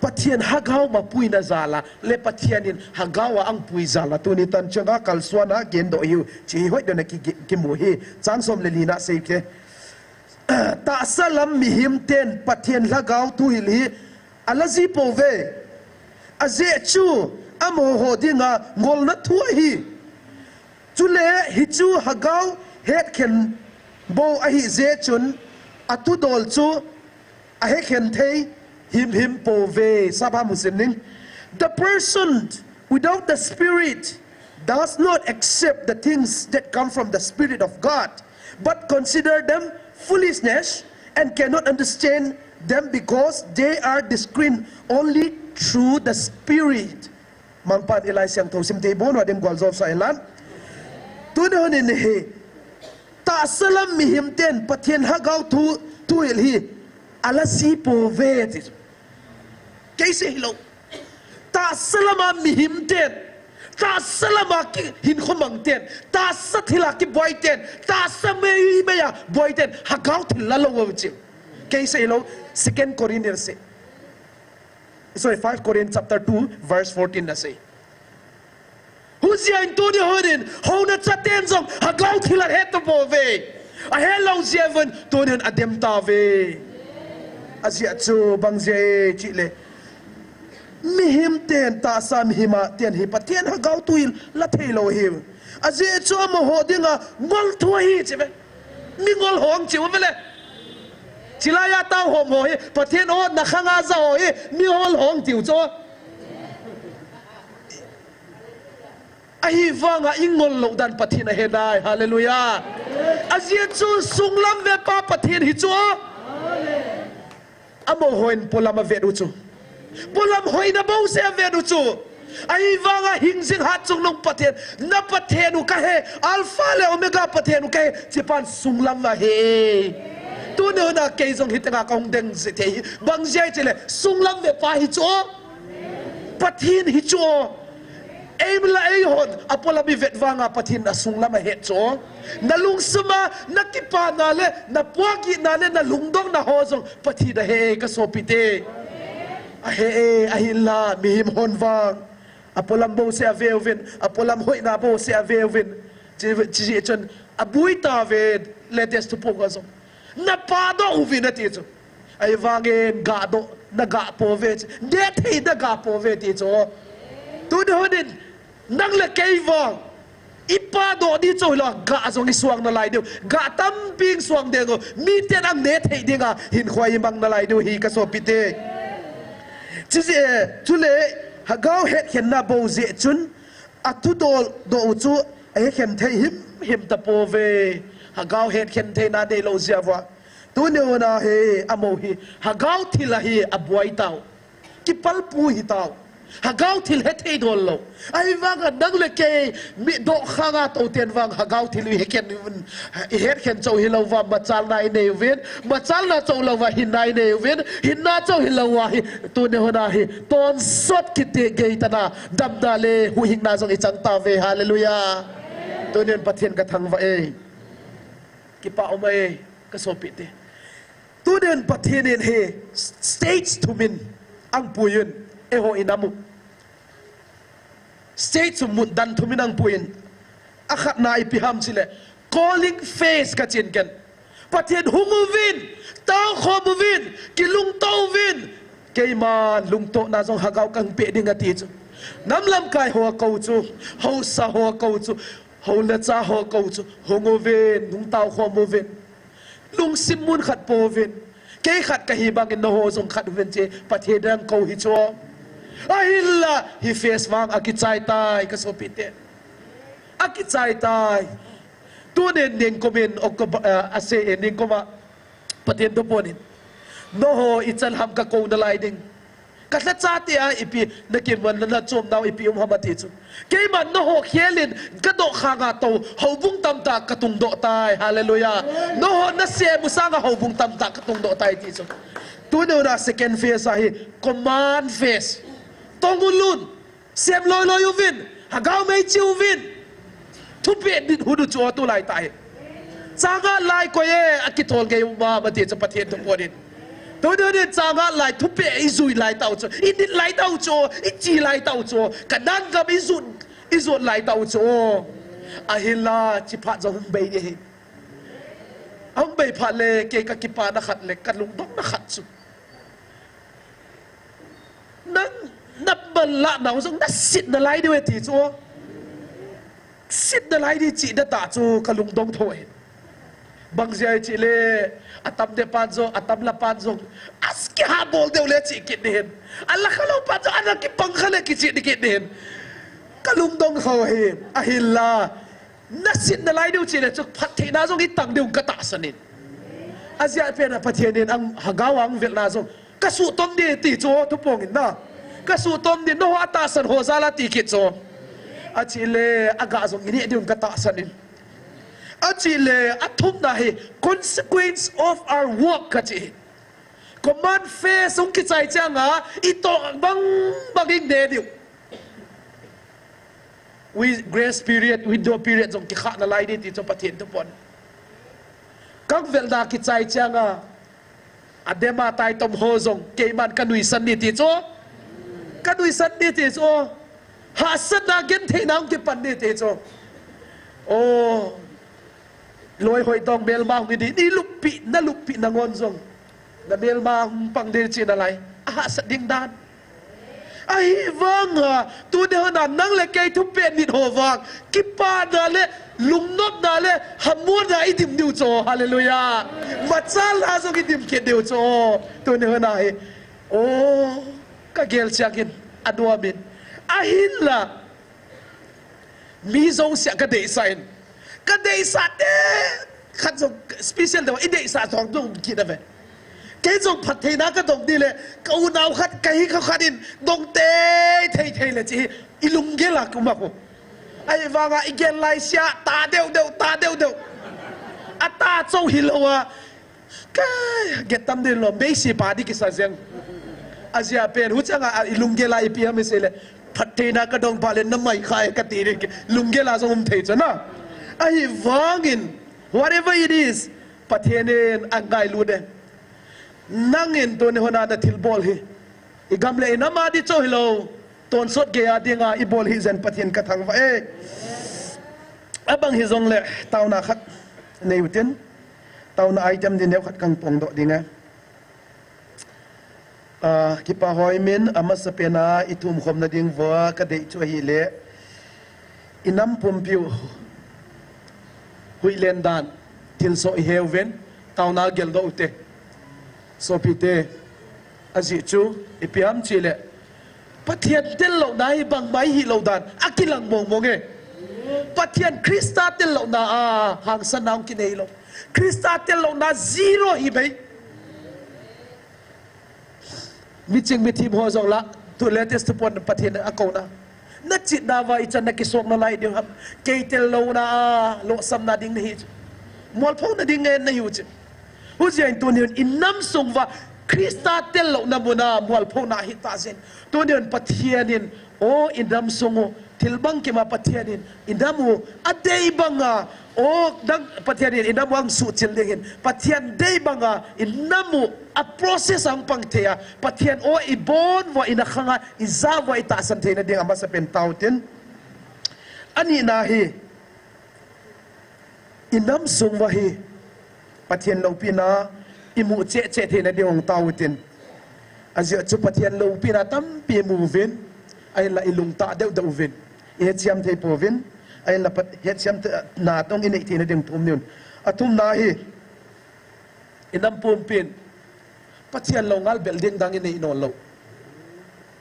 Pathen Hagao mapuina jal a, le Pathen in Hagao a ahung pui jal a, tuni tan chang a kalsuan a gendoh hiu, chi hi hoidon a ki, ki, kimu hi, chang som le li na sei ke. Tahsa lam mihem ten Pathen Lhagao thuhil hi, ala ji pouve. Ajeh chu, amaho dinga ngolna thu ahi. Chule hichu Hagao hetkhen bou ahi jeh chun, athudol chu ahekhen thei himhim pouve. Saba musim ning. The person without the Spirit does not accept the things that come from the Spirit of God, but consider them foolishness and cannot understand them because they are discerned only through the Spirit. Mangpan i Laisiangthou sim tei bon, Vadim Gualzo Sailan. Tuni honin hi, tahsa lam mihem ten Pathen Lhagao thu, thuhil hi, ala ji pouve ti. Kei sei hilou. Tahsa lama mihem ten, tahsa lama ki, hinkho mang ten, tahsa thila kibuai ten, tahsa meimei a buai ten, Lhagao thil la lou a chi. Kei sei hilou, Second Corinthians sei. Sorry, First Corinth chapter two, verse fourteen na sei. Hujia in tuni honin, houna chaten jong, Lhagao thil ahe tapouve. Ahe lou jeh uvin, tuni hin adem tauve. Ajeh chu bang jeh chile. Mihem ten, tahsa mihem a ten hi, Pathen Lhagao thuhil la thei lou hi. Ajeh chu amaho dinga, ngol thu ahi chi ve. Mingol hong chiu vele. Chilai a tao hom ho hi, Pathen o na khanga ja ho hi, mingol hong chiu chu. Ahivanga i ngol lou dan Pathen ahe nai. Hallelujah. Ajeh chu sunglam vepa Pathen hi chu. Amaho in polam avet u chu. Polam hoina bouseh avet u chu. Ahivanga hingjing hatchungnung Pathen, na Pathen u kahe, Alpha le Omega Pathen u kahe, chipan sunglam ahe. Tuni huna kei jong hiteng a kahung deng jing thei hi. Bang jeh chile, sunglam vepa hi chu. Pathen hi chu. Eimla eihon, apolam i vet vanga Pathen asunglam ahe chu. Na lungsum a, na kipana le, na puagihna le, na lungdongna ho jong Pathen ahe ka sopite. Ahe e, ahinla, mihem hon vang. Apolam bouseh ave uvin, apolam hoina bouseh ave uvin. Chi, chi, chi chun, abuai tauve, latest thuphon a jong. Na pahdoh uvin ati chu. Ahivangin gahdoh, na gah pouve chi. Nethei na gah pouve ti chu. Tuni honin, nang le kei vang. I pahdoh di chu hilou, gah jong i suang nalai diu. Gah tampi suang ding u. Miten ang nethei dinga, hinkho i mang nalai diu hi ka sopite. Chi jeh, chule, Lhagao hetkhenna bou jeh chun, athudol doh u chu, ahekhen thei himhim tapouve. Lhagao hetkhen theina neilou jeh uva. Tuni huna hi, amaho hi, Lhagao thil ahi abuai tau. Kipalpu hi tau. Lhagao thil hethei dol lou. Ahivanga nang le kei mi dohkhanga tou ten vang Lhagao thil i hekhen uvin, i hetkhen chou hilou va machalna i nei uvin, machalna chou lou va hinna i nei uvin, hinna chou hilou va hi, tuni huna hi, tonsot kiti gei tana, damna le huhhingna jong i chang tauve, hallelujah. Tunin Pathen ka thangvah e. Kipa um e, ka sopite. Tunin Pathen in hi stage thum in ahung pui in, eiho i nam u. Stage thum mutdan thum in ahung pui in. Akhatna ipi ham chile, calling phase ka chin ken. Pathen hung uvin, taokhom uvin, kilungto uvin, Keima lungtohna jong Hagau kang pe ding ati chu. Nam lamkai ho kou chu, haosa ho kou chu, hou le cha ho kou chu, hung uvin, hung tao khom uvin. Lungsim mun khat po uvin. Kei khat kahi bangin naho jong khat uvin ti Pathen in akou hi chu. Ahinla, hi phase vang akichai tai, ka sopite. Akichai tai. Tunin ningkumin, October, eh, asei e, ningkuma Pathen thuphon in. Naho ichan ham kakou nalai ding. Ka lhacha tia ipi, nakin wan na chom nau ipi um ham ati chu. Keiman naho khelin, kadoh khanga tou, houbung tamtah katungdoh tai. Hallelujah. Naho nasem u sanga houbung tamtah katungdoh tai ti chu. Tuni huna second phase ahi, command phase. Tong ulun, sem loiloi uvin, Hagau mei chi uvin. Thupeh nit hun u chu tulai tah hi. Changa lai koi e, akithol ngei um am ati chu Pathen thuphon in. Tuni huna changa lai thupeh ijui lai tau chu, init lai tau chu, ichi lai tau chu, Kanan gam ijut, ijut lai tau chu. Ahinla, chi phat jong hung bei ding ahi. Ahung bei phat le, kei kakipana khat le, kalungdong na khat chu. Nang, naman lah nau jong nasit nalai diu e ti chu. Sit nalai di chi da ta chu kalungdong tho e. Bang jia chi le, atam de pan jong, atam la pan jong. As kiha bol deu le chi kit ding hin. Ala khalou pan jong, ana kipang kha le kichi ding kit ding hin. Kalungdong tho e, ahinla. Nasit nalai diu chi le chu phattheina jong itang diu katahsan in. Ajia pena Pathen in ang Hagau ang velna jong. Kasuhtom ding ti chu thupong in na. Kasuhtom ding naho atahsan ho jal a ti kit chu. Achi le aga jong ineh ding katahsan in. Achi le athumna hi consequence of our work kachi. Command phase hung kichai changa itoh bang bang ineh diu. Wi grace period, window period jong kikha nalai ding ti chu Pathen thuphon. Kang velna kichai changa, adema taitom ho jong, keiman kanuisan ding ti chu. Kanuisan ding ti chu. Hahsatna gentheina hung kipan ding ti chu. Oh. Loi hoi tong melma hung hi ding, ni luppi, naluppi nangon jong. Namelma hung pang ding chi nalai. Ahahsat ding dan. Ahivanga, tuni huna nang le kei thupeh nit ho vang. Kipana le, lungnopna le, hamona idim diu chu. Hallelujah. Machalna jong idim kit diu chu. Tuni huna hi. Oh, kagel chiang in, anuam in. Ahinla. Mi jouse kadeisah in. Kadeisah te. Khat jong special de, ideisah jong jong kit ave. Kei jong phattheina kadong ding le, ka unau khat, kahi kha khat in, dong tei, thei, thei le chi hi, ilunggel a kuma ko. Ahivanga igel lai sia, ta deu deu, ta deu deu. Ata chou hilou a, Kai, get tam ding lou, meisi pa ding kisa jeng. Ajia pen, huchanga, a, ilunggel a ipi ham isei le. Phattheina kadong pa le namai khai kati ding. Lunggel a jong um thei chu na. Ahivangin, whatever it is, Pathen in angailut e. Nangin tuni huna nathilbol hi. Igam le inam a ding chou hilou. Tonsot gei a dinga ibol hih jeh in Pathen kathangvah e. Abang hijongle, taona khat nei utin. Taona item ding neokhat kang pongdoh ding e. Ah, kipa hoi min, amasapen a ithum khomna ding uva kadei chu ahile. Inam pumpiu huhhinglen dan, thilsoh iheuvin, taona geldoh ute. Sopite, ajeh chu, ipi ham chile. Pathen tellouna hi bangma ihi lou dan, akilang mong mong e. Pathen Christa tellouna a, hangsanna hung kinei lou. Christa tellouna zero hi bei. Miching mithem ho jong la, tu latest tu pon Pathen akouna. Nachihna uva ichan nakisong nalai diu ham. Kei tellouna a, lohsamna ding nahi chu. Mualphouna ding ngen nahiu chu. Hujeh in tuni hin inam sung uva Christa tellouna muna mualphouna hita jeh in. Tuni hin Pathen in, o inam sung u, thil bangkima Pathen in, inam u, adei banga, o dang Pathen in, inam u angsuhchil ding hin. Pathen dei banga, inam u, a process a hung pang thei a. Pathen o ibon uva, inakhanga, ija uva, itahsan theina ding amasapen tao tin. Anina hi, Inam sung uva hi Pathen loupina imu cheh cheh theina ding hung tao utin. Ajeh chu Pathen loupina tampi imu uvin, ahinla ilungtah deuh deuh uvin, ihethem thei pouvin, ahinla Pat-, hethem thei, natong inei theina ding thum niuvin. Athumna hi, inam pumpin, Pathen lou ngal bel ding dang inei nailou.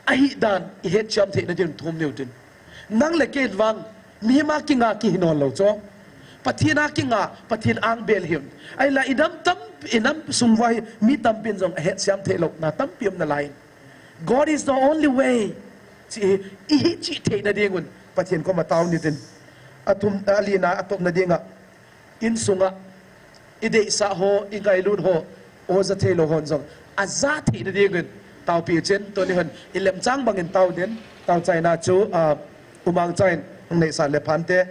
Ahidan, ihethem theina ding thum niuvin. Nang le kei vang, mihem a kinga kihi nailou chu. Pathen a kinga, Pathen ang bel hiuvin. Ahinla inam tam, inam sung uva hi, mi tampin jong ahethem theilou, na tampi um nalai. God is the only way. Chi, ihi chi theina dingun, Pathen koma tao nitin. Athum, alina, atopna dinga. Insunga, ideisah ho, ingailut ho, oja theilou hon jong, aja theina dingun, taopi chen, tuni hin, ilemchang bangin tao din, tao chaina chu, ah, umang chain, hung neisah le phante.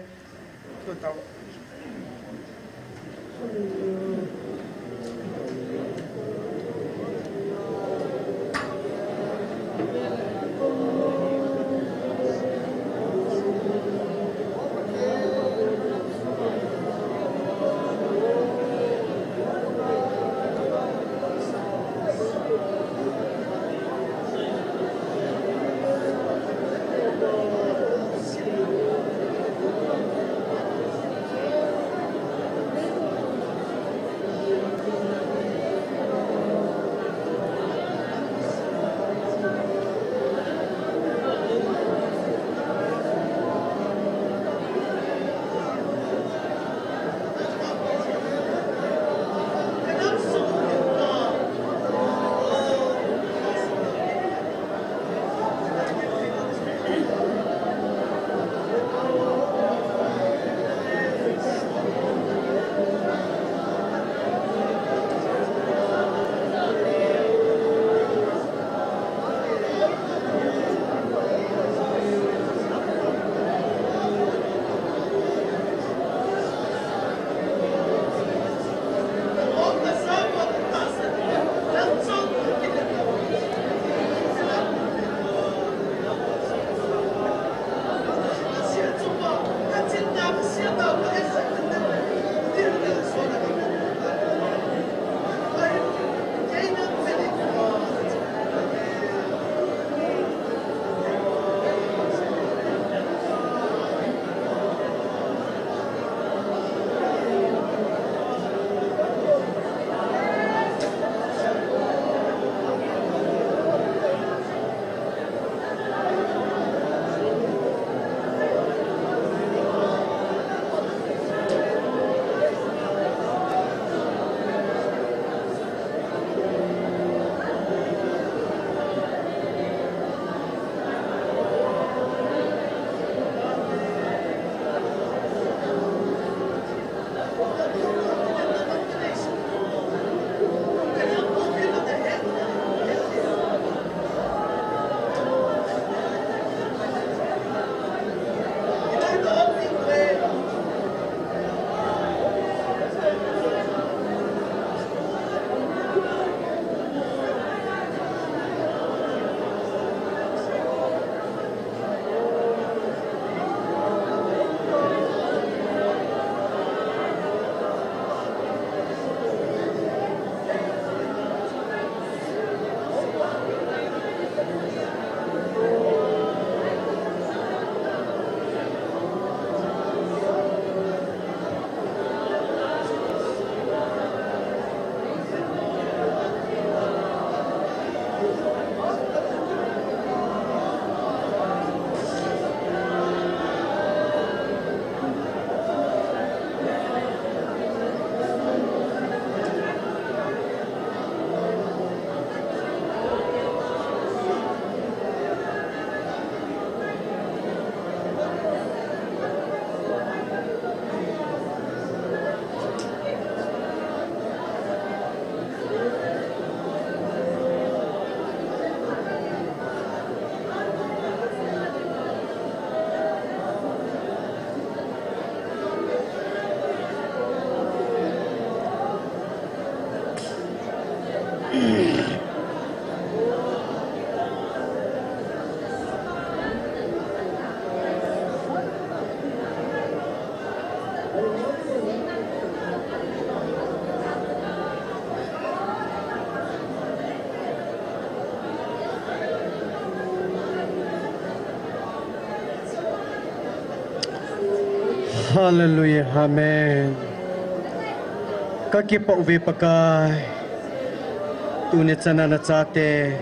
Hallelujah, amen. Ka kipah uve Pakai, tuni chana na chate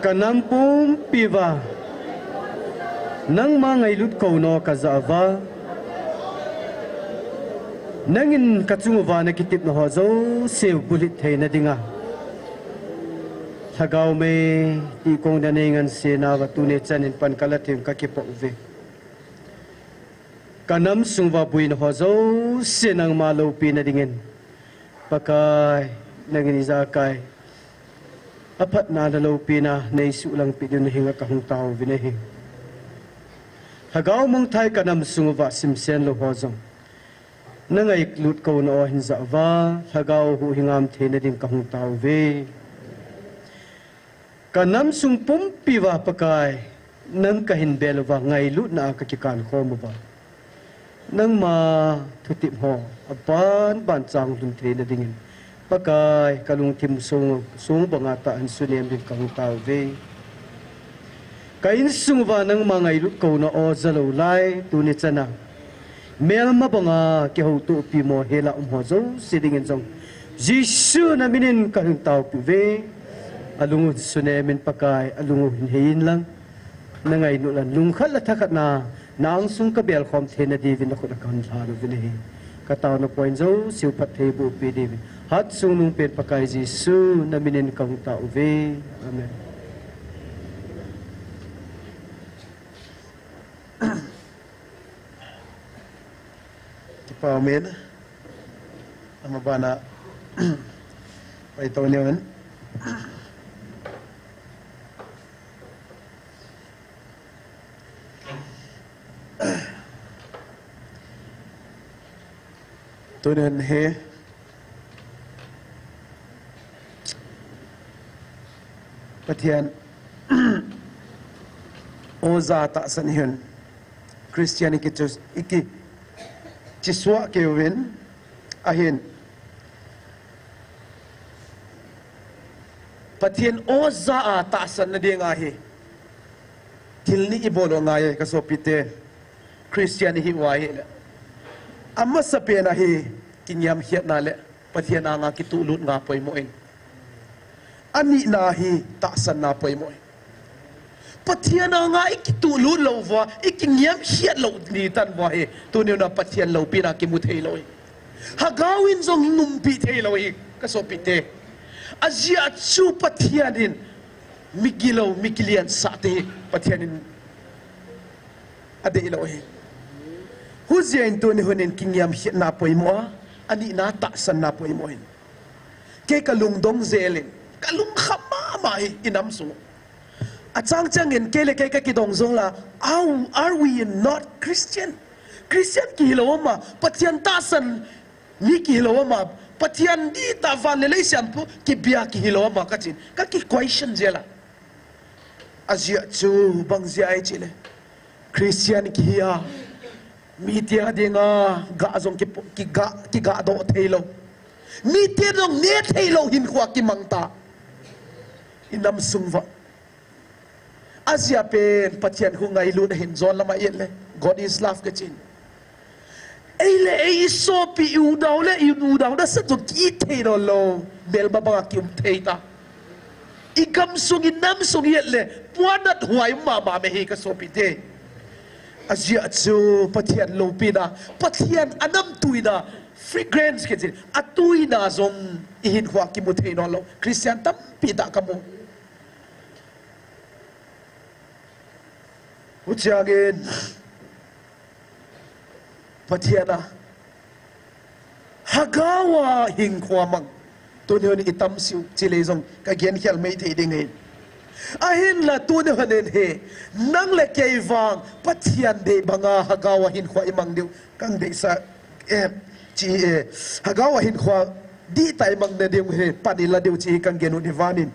ka nam pumpi uva nangma ngailut kouna ka ja uva, nangin ka chung uva na kitepna ho jouse bulhit theina dinga, Lhagao mei ti kong da nei ngansi nauva tuni chanin pan ka la thim ka kipah uve. Ka nam sung uva buina ho jouse nangma loupina dingin, Pakai, nangin ijakai a phatna le loupina nei suhlangpi diu na henga ka hung tao uve nahi. Lhagao mangthah ka nam sung uva simsen lou ho jong na ngailut kouna aw hin ja uva, Lhagao huhhing ngam theina ding ka hung tao uve. Ka nam sung pumpi uva Pakai, nang ka hin bel uva, ngailutna a ka kikan khom uva, nangma thutep ho aban ban chang lhun theina dingin, Pakai, ka lungthim sung, sung banga tah hin sunem ding ka hung tao uve. Ka insung uva nangma ngailut kouna aw ja lou lai, tuni chana melma banga kihoutopi mo hela um ho jouse dingin jong Jesu na minin ka hung taopi uve. A lung u hin sunem in Pakai, a lung u hin hei in lang. Na ngailut a lungkhat le thakhatna, na angsung ka bel khom theina diuvin na khut a ka hung lhan uve nahi. Ka taona point jouse u phattheiboh pi diuvin, hat sung nung pen Pakai Jesu na minin ka hung tao uve. Amen. Kipah umin. Ama bana pai tao ni un. Tuni hin hi Pathen oja tahsan hin Christian i ki chu, i ki chisuah kei uvin ahin. Pathen oja a tahsan na ding ahi. Thil ni i bol u ngai ka sopite. Christian i hi uva ahile, amasa pen ahi, kingiam hiatna le Pathen anga kituhlut nga poimo in. Anina hi tahsanna poimo in. Pathen anga i kituhlut lou uva, i kingiam hiat lou ni tan uva hi, tuni na Pathen loupina kimu thei lou hi. Lhagao in jong i umpi thei lou hi, ka sopite. Ajeh chu Pathen in mi gilou, mi kiliansah te hi Pathen in adei lou hi. Hujeh in tuni hun in kingiam hiatna poimo a, anina tahsanna poimo in. Kei ka lungdong jel in, ka lungkham mama hi i nam sung. Achang chang in kei le kei ka kidong jong la, are, are we not Christian? Christian kihi lou ama, Pathen tahsan mi kihi lou ama, Pathen dihtah van le lei siampu kibia kihi lou ama ka chin, ka ki question jel a. Ajeh chu bang jeh ahi chile, Christian kihi a, mite a dinga gah jong ki, kiga, kiga doh thei lou. Mite jong ne thei lou hinkho a kimang ta. I nam sung uva. Ajeh pen Pathen khu ngailut ahin jon lama i et le, God is love ka chin. Ei le ei i sopi i u dau le i nu dau na sa jong ki thei lou lou, melma banga ki um thei ta. I gam sung i nam sung i et le, puanat huai mama me hi ka sopite. Ajeh chu Pathen loupina, Pathen a nam tuina, fragrance ka chin, a tuina jong i hinkho a kimu thei lou lou Christian tampi tah ka mu. Huchiangin Pathen a, Lhagao a hinkho a mang. Tuni hun i tam siu, chilei jong ka gen khel mei thei ding hi. Ahinla tuni hun in hi, nang le kei vang, Pathen dei banga Lhagao a hinkho i mang diu, kan deisah, eh, chi, eh, Lhagao a hinkho dihtah i mang na diu hi, pan i la diu chi kan gen u ni vanin.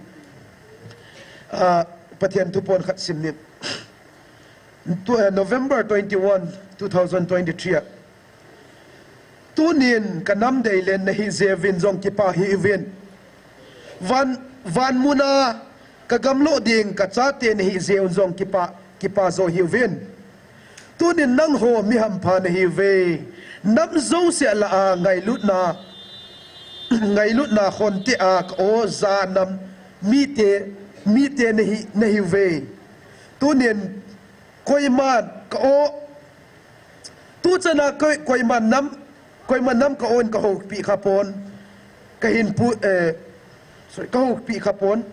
Ah, Pathen thu pon khat sim nin. Tu, eh, November twenty-one, two thousand twenty-three a. Tunin ka nam deilen na hi jeh uvin jong kipah hih uvin. Van, van muna ka gamloh ding ka chate na hi jeh un jong kipah, kipah jo hih uvin. Tunin nangho mi hampha nahiuve. Nam jouse lah a ngailutna, ngailutna khonte a ka-o ja nam mite, mite nahi, nahiuve. Tunin koiman ka-o, tuchan a koi, koiman nam, koiman nam ka-o in kahoupi khapon, kahin pu, eh, sorry, kahoupi khapon.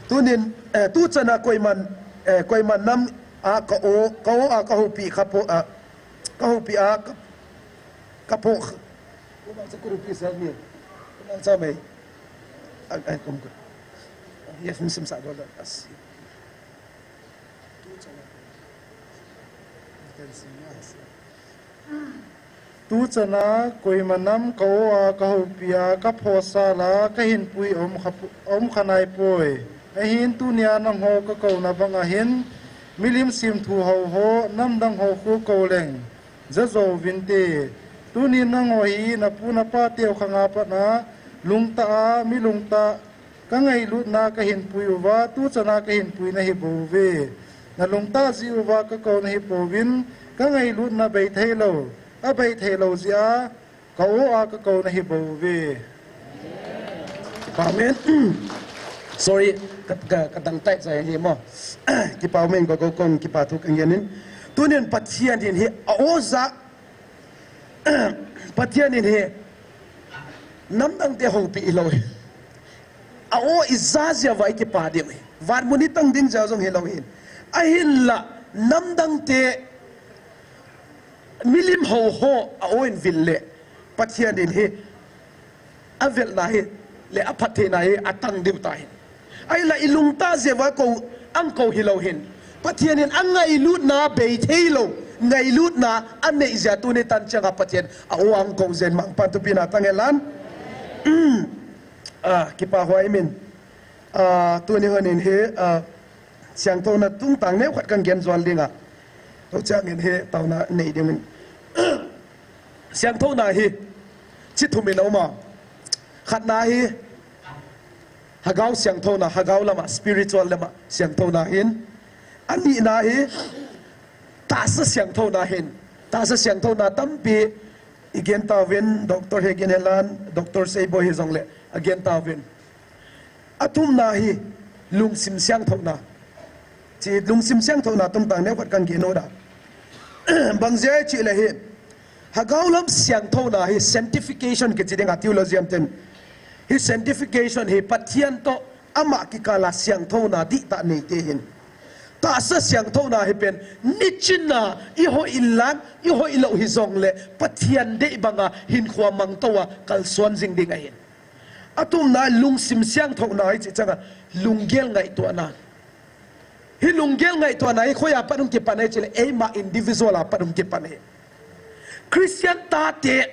Tunin, eh, tuchan a koiman, eh, koiman nam a ka-o, ka-o a kahoupi khapo, ah, kahoupi a ka, kapo. Kumang sa kurupi sa ni. Kumang sa may. Ay, ay, kum, kum. Yes, misim sa dola. As. Tuchan a koiman nam ka-o a kahoupi a kaphosa la kahin pui om kha pu-, om kha naipoi. Ahin tunia nangho kakouna bang ahin, milim simthu hou ho, namdang ho khu kou leng, ja jou vinte. Tunin nangho hi napu napa teu khang a pat a, lungtah a, mi lungtah, ka ngailutna kahin pui uva, tuchan a kahin pui nahi bouve. Na lungtah jeh uva kakou nahi pouvin, ka ngailutna bei thei lou, abei thei lou jeh a, ka-o a kakou nahi bouve. Amen. Sorry, ka, ka, kadang tai jai hi mo. Kipa umin ko ko kong kipa thu kang yanin. Tunin Pathian in hi a-o ja Pathian in hi namdang te houpi hilou hi. A-o ija jeh uva i kipa ding hi. Vanmun i tang ding jeh jong hilou hi. Ahinla namdang te milim hou ho a-o in vil le Pathian in hi avelna hi le aphattheina hi atang diu tahin. Ahinla i lungtah jeh uva kou, ang kou hilou hin. Pathian in angailutna bei thei lou, ngailutna anei jeh a tuni tan chang a Pathian a-o a ang kou jeh in mangpan thupina tang hen lang. Ah, kipa huai min. Ah, tuni honin hi, ah, siangthouna tungtang neo khat kang gen jual ding a. Tou chang in hi, tauna nei ding in. Siangthouna hi, chi thum in a um a. Khatna hi, Hagao siangthouna, hagao lama, spiritual lama siangthouna hin. Anina hi, tahsa siangthouna hin. Tahsa siangthouna tampi i gen tauvin, Doctor Hegin hen lang, Doctor Seiboi hi jongle, a gen tauvin. Athumna hi, lungsim siangthouna. Chi lungsim siangthouna tungtang neo khat kang gen u da. Bang jeh chih le hi, Hagao lam siangthouna hi sanctification kichi ding a theologian ten. Hi sanctification hi Pathian toh ama kikal a siangthouna dihtah nei te hin. Tahsa siangthouna hi pen, nichina i hoi in lang, i hoi lou hi jongle, Pathian deih banga hinkho a mangtou a kalsuan jing ding ahin. Athumna lungsim siangthouna hi chi chang a, lunggel ngaihtuahna. Hi lunggel ngaihtuahna hi koi a pat hung kipan ahi chih le, eima individual a pat hung kipan ahi. Christian tate,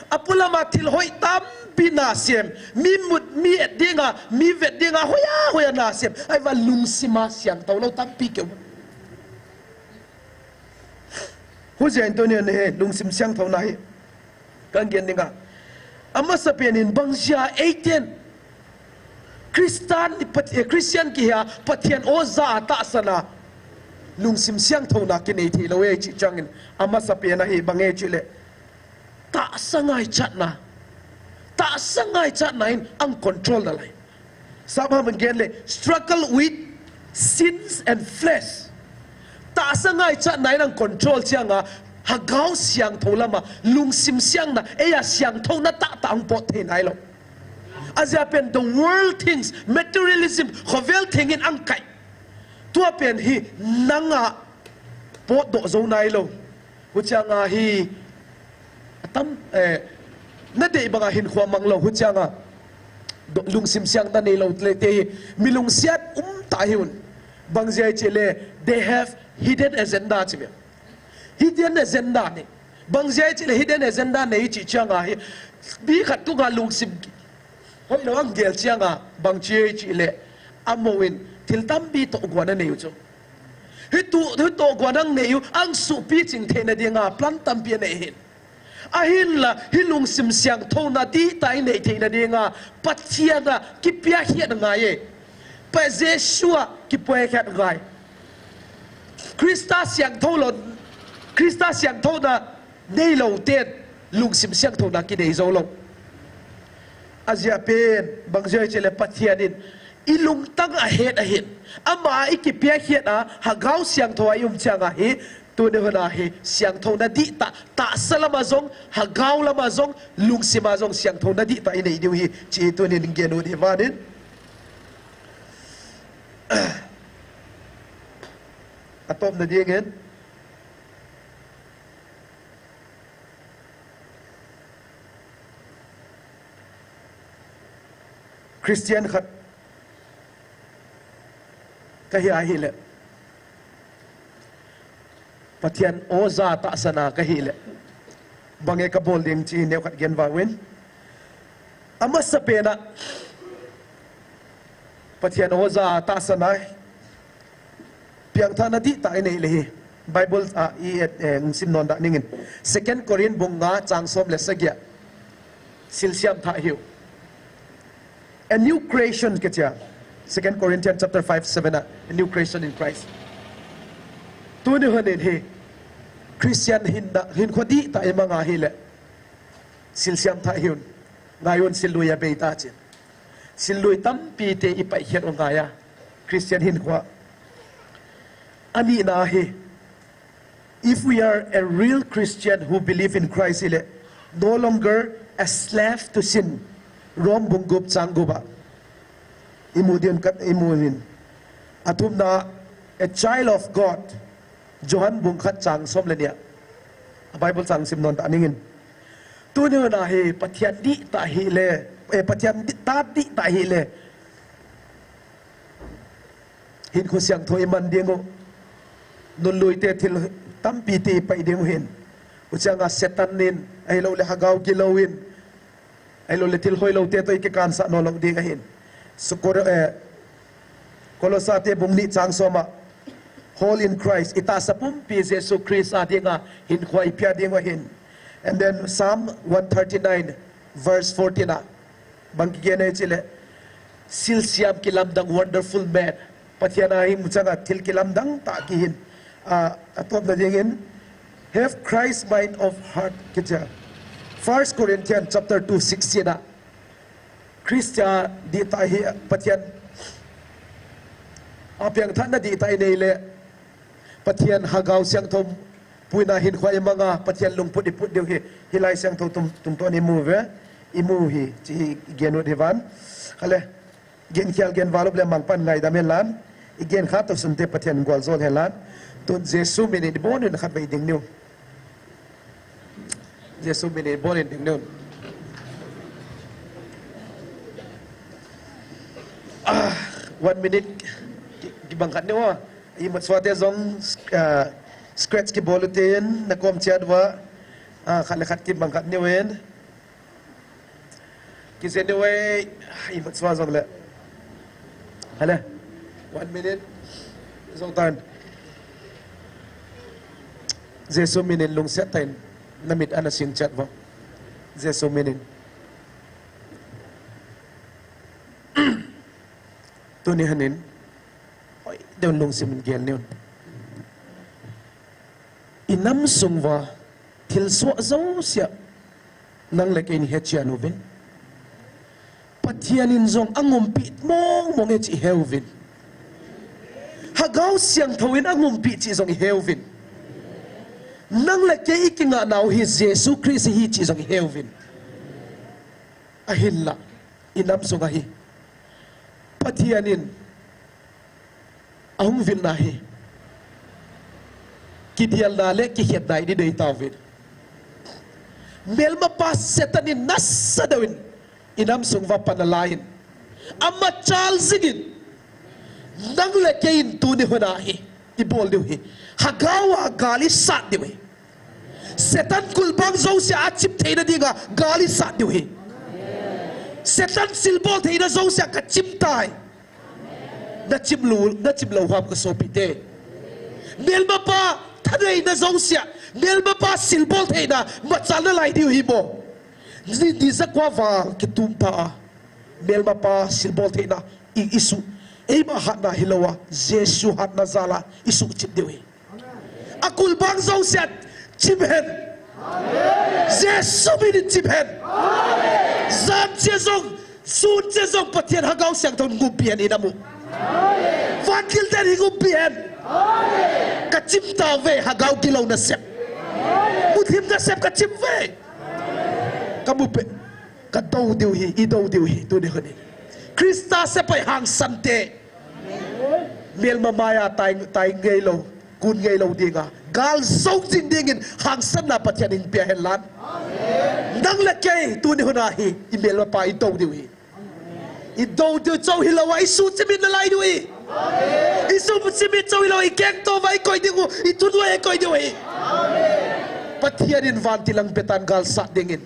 apulama thil hoi tampi na sem, mi mut, mi et dinga, mi vet dinga, hoiya, hoiya na sem. Ahivang lungsima siangthou lou tampi keu. Hujeh in tuni hi, lungsim siangthouna hi. Kan gen ding a. Amasapen in bang jeh a eiten Christian, Pat-, eh, Christian kihi a Pathian o ja a tahsan a lungsim siangthouna kinei thei lou e chih chang in amasapen a hi bang e chih le tahsa ngaichatna. Tahsa ngaichatna in ang control nalai. Sap ham in gen le, struggle with sins and flesh. Tahsa ngaichatna in ang control chang a, hagao siangthou lama, lungsim siangna, eia siangthouna tahtah ang pot thei nailou. Ajeh pen the world things, materialism, khovel theng in ang kai. Tua pen hi nanga potdoh jou nailou. Huchang a hi, atam, eh, nadei banga hinkho a mang lou, huchang a do-, lungsim siangthou neilou te hi, mi lungsiat um tah hi un. Bang jeh chih le, they have hidden agenda chi ve. Hidden agenda nei. Bang jeh chih le, hidden agenda nei chih chang a hi, mi khat tunga lungsim hoilou ang gel chang a, bang chi chih le, amou in thil tampi tohgon anei u chu. Hitu, hi tohgon ang nei u, ang suhpi ching theina dinga plan tampi anei hin. Ahinla, hi lungsim siangthouna dihtah inei theina dinga, Pathen a kipia khet angai e. Pa Jesu a kipia khet angai. Christa siangthou lou, Christa siangthouna neilou ten, lungsim siangthouna kinei jou lou. Ajeh pen, bang jeh ham itile Pathen in, i lungtang ahet ahin. Ama a i kipia khet a, Lhagao Siangthou a i um chang ahi, tuni hun a hi, siangthouna dihtah, tahsa lama jong, Lhagao lama jong, lungsim a jong, siangthouna dihtah inei diu ahi, ti tuni in gen u ahi vanin. Atopna dingin. Christian khat kahi ahile, Pathen oja tahsan a kahi le, bang e kabol ding ti neokhat gen uvin. Amasapen a, Pathen oja tahsan a, piangthahna dihtah inei le hi. Bible a i, eh, sim nom dan dingin. Second Corinth bung nga chang som le sagi a. Silsiam thah hiu. A new creation kiti a. Second Corinthians chapter five, seven a. A new creation in Christ. Tuni hun in hi. Christian hinna, hinkho dihtah i mang ahile. Silsiam thah hiu. Ngai un, sil lui a bei ta chin. Sil lui tampi te i pai khet u ngai a. Christian hinkho. Ani na hi. If we are a real Christian who believe in Christ, ile, no longer a slave to sin. Rome bung gup chang gup a. I mu ding khat, i mu in. Athumna, a child of God. Johan bung khat chang som le ni a. A Bible chang sim nom dan dingin. Tuni hun a hi Pathen dihtah hile, eh, Pathen di-, tat dihtah hile. Hinkho siangthou i man ding u. Nun lui te thil tampi te i pai ding u hin. Huchang a Satan in, ahilou le Lhagao gilou in. Ahilou le thil hoilou te toh i kikansah nom lou ding ahin. So, Kor-, eh, Kolosa te bung ni chang som a. Whole in Christ, i tahsa pumpi Jesu Christ a dinga hinkho i pia ding u ahin. And then Psalm one thirty-nine, verse fourteen a. Bang kigen e chile. Silsiam kilamdang, wonderful man. Pathen a hi muchang a thil kilamdang tah kihin. A, atopna dingin, have Christ mind of heart kiti a. First Corinthians chapter two, sixteen a. Christa dihtah hi Pathen a piangthahna dihtah inei le Pathen Lhagao Siangthou puina hinkho i mang a Pathen lungput i put diu hi, hilai siangthou tum, tum ton i mu ve, i mu hi, ti hi i gen u ahi van. Kale. Gen khel gen val up le mangpan ngaidam hen lang. I gen kha toh sunte Pathen gualjo hen lang. Tun Jesu min in i bon in khat vei ding niu. Jesu min in i bon in ding niu. Ah, one minute. Ki, kibang khat niu a. Imacha te jong, ah, scratch kibol u tin, na kom chiat uva. Ah, khat le khat kibang khat niu in. Kisen uve, imacha jong le. Hale. One minute. Jong tan. Jesu min in lungset tah in. Na mit ana sing chiat uva. Jesu min in. Tuni hun in. Hoi, deu lungsim in gel niu. I nam sung uva. Thilsoh jouse a, nang le kei in i hechen uvin. Pathen in jong angumpi mong mong e ti i he uvin. Lhagao Siangthou in angumpi ti jong i he uvin. Nang le kei i kingah nau hi Jesu Christ ahi ti jong i he uvin. Ahinla, i nam sung a hi. Pathen in ahung vilna hi. Kidelna le kikhetna i dei tauvin. Melmapa Satan in nasa deuh in i nam sung uva pan alai in. Amachal jing in. Nang le kei in tuni hun a hi. I bol diu hi. Lhagao a gal i sat diu hi. Satan kulbang jouse a chim theina dinga gal i sat diu hi. Satan silbol theina jouse a ka chim tai. Na chim lou, na chim lou ham ka sopite. Melmapa Thaneina jousea, melmapa silbol theina, machalna lai diu hi mo. Ni, ni jakua val kitum pha a, melmapa silbol theina, i, i suh, eima hatna hilou a, Jesu hatna jal a, i suhchim diu hi. Akulbang jousea, chim hen. Jesu min in chim hen. Jan chea jong, sun chea jong Pathen Lhagao Siangthou in umpi hen, i na mu. Vantil ten hi umpi hen. Ka chim tauve, Lhagao gilou nasep. Muthim nasep ka chim uve. Ka mu peh, ka dou diu hi, i dou diu hi, tuni hin. Christa sepai hangsan te. Melma maiya tai, tai ngeilou, kun ngeilou dinga, gal jou jing dingin hangsanna Pathen in pia hen lang. Nang le kei, tuni hun a hi, i melmapa i dou diu hi. I dou diu chauh hilou a, i suhchim in nalai diu hi. I suhchim in chauh hilou a, i kengto uva i koi diu, i thun uva i koi diu hi. Pathen in vantil lang betan gal sat dingin.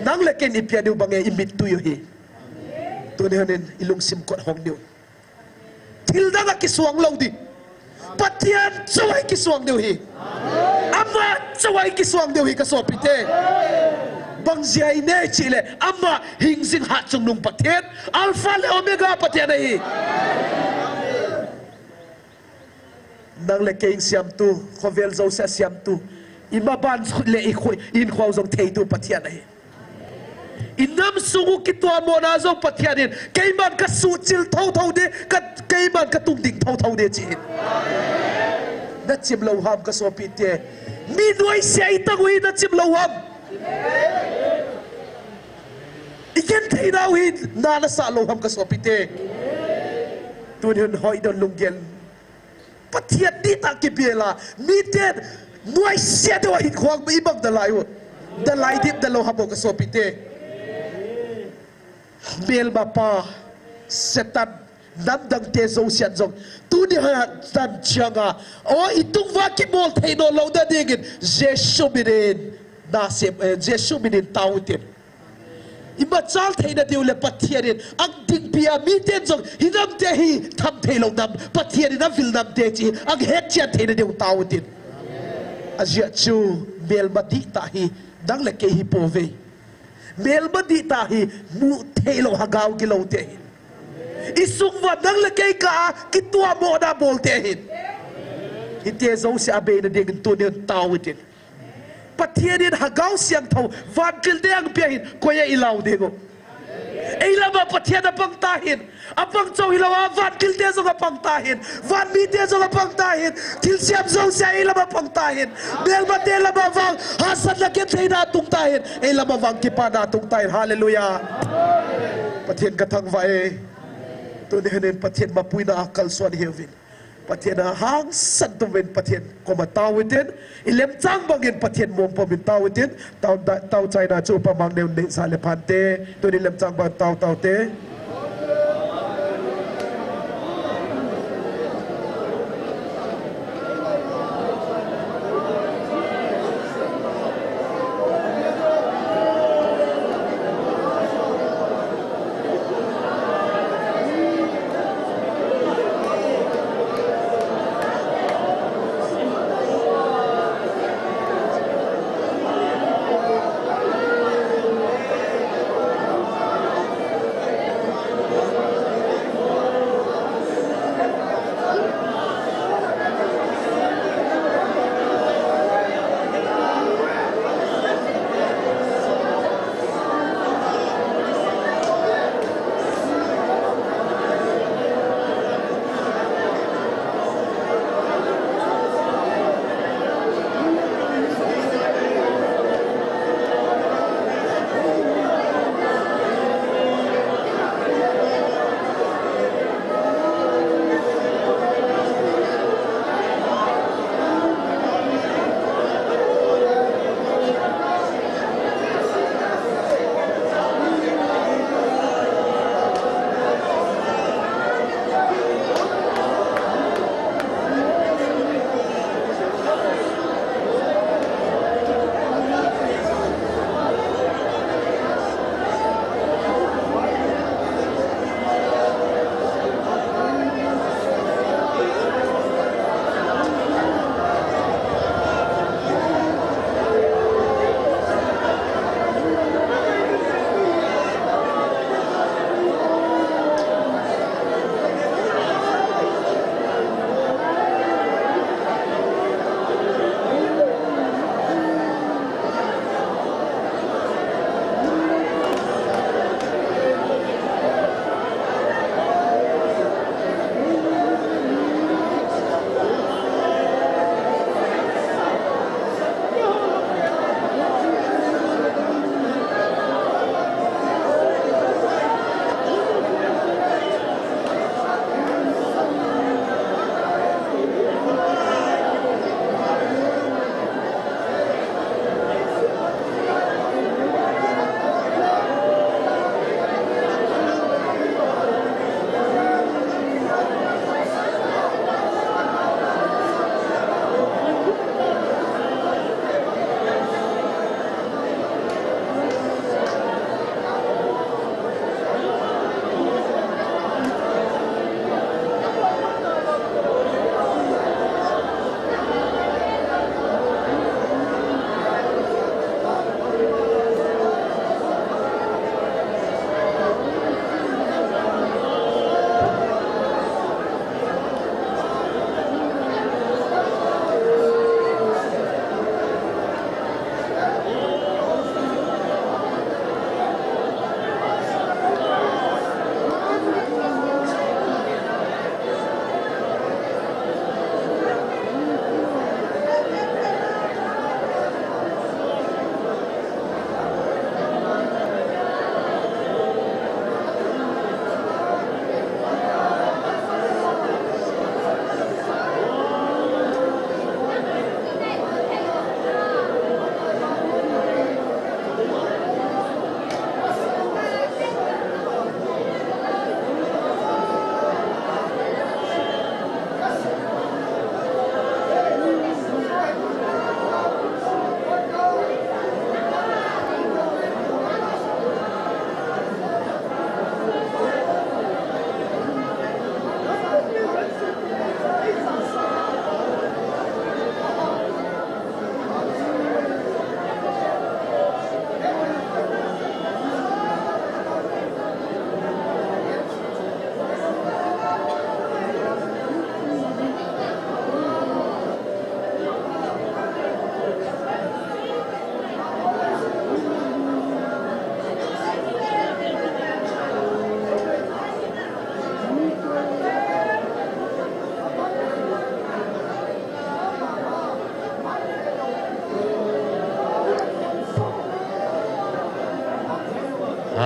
Nang le kei in i pia diu bang e, i mittui u hi. Tuni hin i lungsim kot hong diu. Thil dang a kisuang lou ding. Pathen chauh a i kisuang diu hi. Ama chauh a i kisuang diu hi ka sopite. Bang jeh a i nei chih le, ama hing jing hat chungnung Pathen, Alpha le Omega Pathen ahi. Nang le kei in siamtu, khovel jousea siamtu, i maban le i khu, i inkhou jong theitu Pathen ahi. I nam sung u kituamona jong Pathen in, keiman ka suhchil thotho ding, ka, keiman ka tungding thotho ding chi hin. Na chim lou ham ka sopite. Mi nuaisea i tang u hi na chim lou ham. I genthei nau hi na na sah lou ham ka sopite. Tuni hin hoidon lunggel. Pathen dihtah kibel a, mite nuaisea diu a hinkho i bang dalai u. Dalai dip dalou ham o ka sopite. Melmapa, Satan, namdang te jousen jong. Tuni hin chan chiang a, o i tung uva kibol thei nahlou na dingin, Jesu min in, nasem, eh, Jesu min in tao u tin. I machal theina diu le Pathen in ang dingpi a miten jong hi nam te hi tham theilou nam, Pathen in avil nam te chi ang hetchen theina diu tao u tin. Ajeh chu melma dihtah hi nang le kei hi pouve. Melma dihtah hi mu theilou Lhagao gilou te hi. I sung uva nang le kei kah a kituamona bol te hi. Hiti jouse a beina dingin tuni hin tao u tin. Pathen in Lhagao Siangthou, vantil te ang pia hin, koi a i lau ding u. Ei lam a Pathen apang tahen, apang chauh hilou a, vantil te jong apang tahen, van mite jong apang tahen, thilsem jouse ei lam a apang tahen, melmate lam a vang, hahsatna gentheina atung tahen, ei lam a vang kipana atung tahen, hallelujah. Pathen ka thangvah e, tuni hin Pathen mapuina a kalson hiuvin. Pathen a hangsan tum uvin Pathen koma tao u tin, i lemchang bangin Pathen mongpom in tao u tin, tao, tao chaina chu Upa Mangneo in neisah le phante, tuni lemchang bang tao tao te.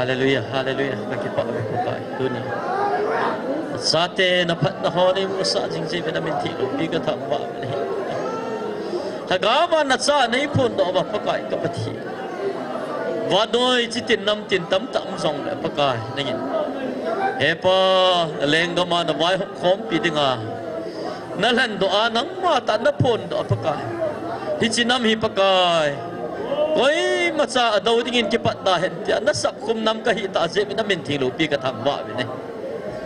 Hallelujah, hallelujah. Ka kipah uve Pakai, tuni. Chate na phatna ho nei musah jing jeh uva na min thilou pi ka thangvah uve. Lhagao va na cha nei phondoh uva Pakai ka Pathen. Vannoi chitin namtin tamtah um jongle Pakai nangin. He Pa, na lenggam a na vaihop khompi dinga. Na lhendoh a nangma tah na phondoh a Pakai. Hiche nam hi Pakai. Koima cha adou dingin kipat tahen tia na sapkhum nam ka hitah jeh uva na min thilou pi ka thangvah uve.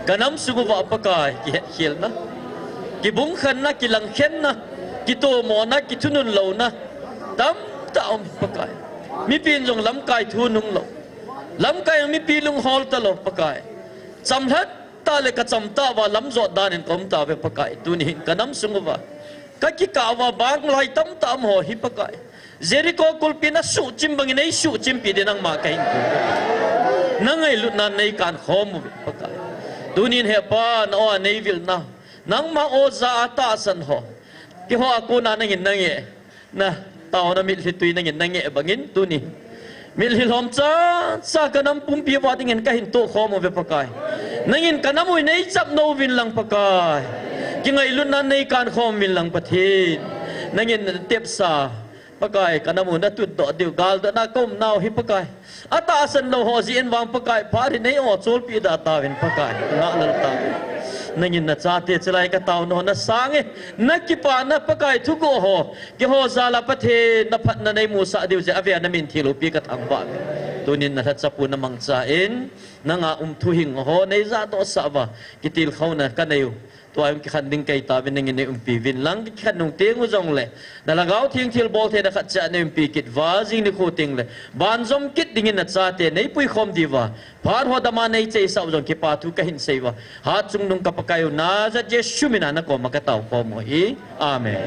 Ka nam sung uva Pakai, kihetkhelna, kibungkhenna, kilangkhenna, kitomona, kithunun louna. Tamtah um Pakai. Mipin jong lamkai thu nung lou. Lamkai jong mipi lunghol talou Pakai. Chamlhat tah le ka cham tah uva lam jot dan in ka um tauve Pakai. Tuni hin ka nam sung uva ka kikah uva bang lai tamtah um ho hi Pakai. Jericho kulpi na suhchim bangin nei suhchimpi ding nangma ka hin ko. Na ngailutna nei kan khom uve Pakai. Tunin He Pa na o a nei vilna. Nangma o ja a tahsan ho. Keiho a kona nangin na ngeh. Na, taona mitlhi tui nangin na ngeh bangin tuni. Mitlhi lhom chacha ka nam pumpi uva dingin ka hin tohkhom uve Pakai. Nangin ka nam u nei chapnou vin lang Pakai. Kingailutna nei kan khom vin lang Pathen. Nangin na tepsa Pakai ka nam u na tutdoh diu galdotna ka umnau hi Pakai. Atahsan lou ho jeh in vang Pakai, phat hi nei o cholpi da tauvin Pakai, ngah lal tauvin. Nangin na chate chalai ka taona ho na sang e, na kipana Pakai thuguh ho, keiho jal a Pathen na phatna nei musah diu jeh a ave a na min thilou pi ka thangvah uve. Tunin na lhachapu na mangcha in, nanga um thuhing ho nei jahdoh sah uva, kitilkhouna ka nei u. Tua um kikhen ding kei tauvin nangin nei umpi vin lang, kikhen nung teng u jongle. Na Lhagao Theng thilbol theina khat cha nei umpi kit uva, jing nikho tengle. Banjom kit dingin na chate nei puikhom diuva. Phat ho dama nei cheisah u jong kipathu ka hin sei uva. Hatchungnung ka Pakai u Nazareth Jesu mina na koma ka taokhom u hi. Amen.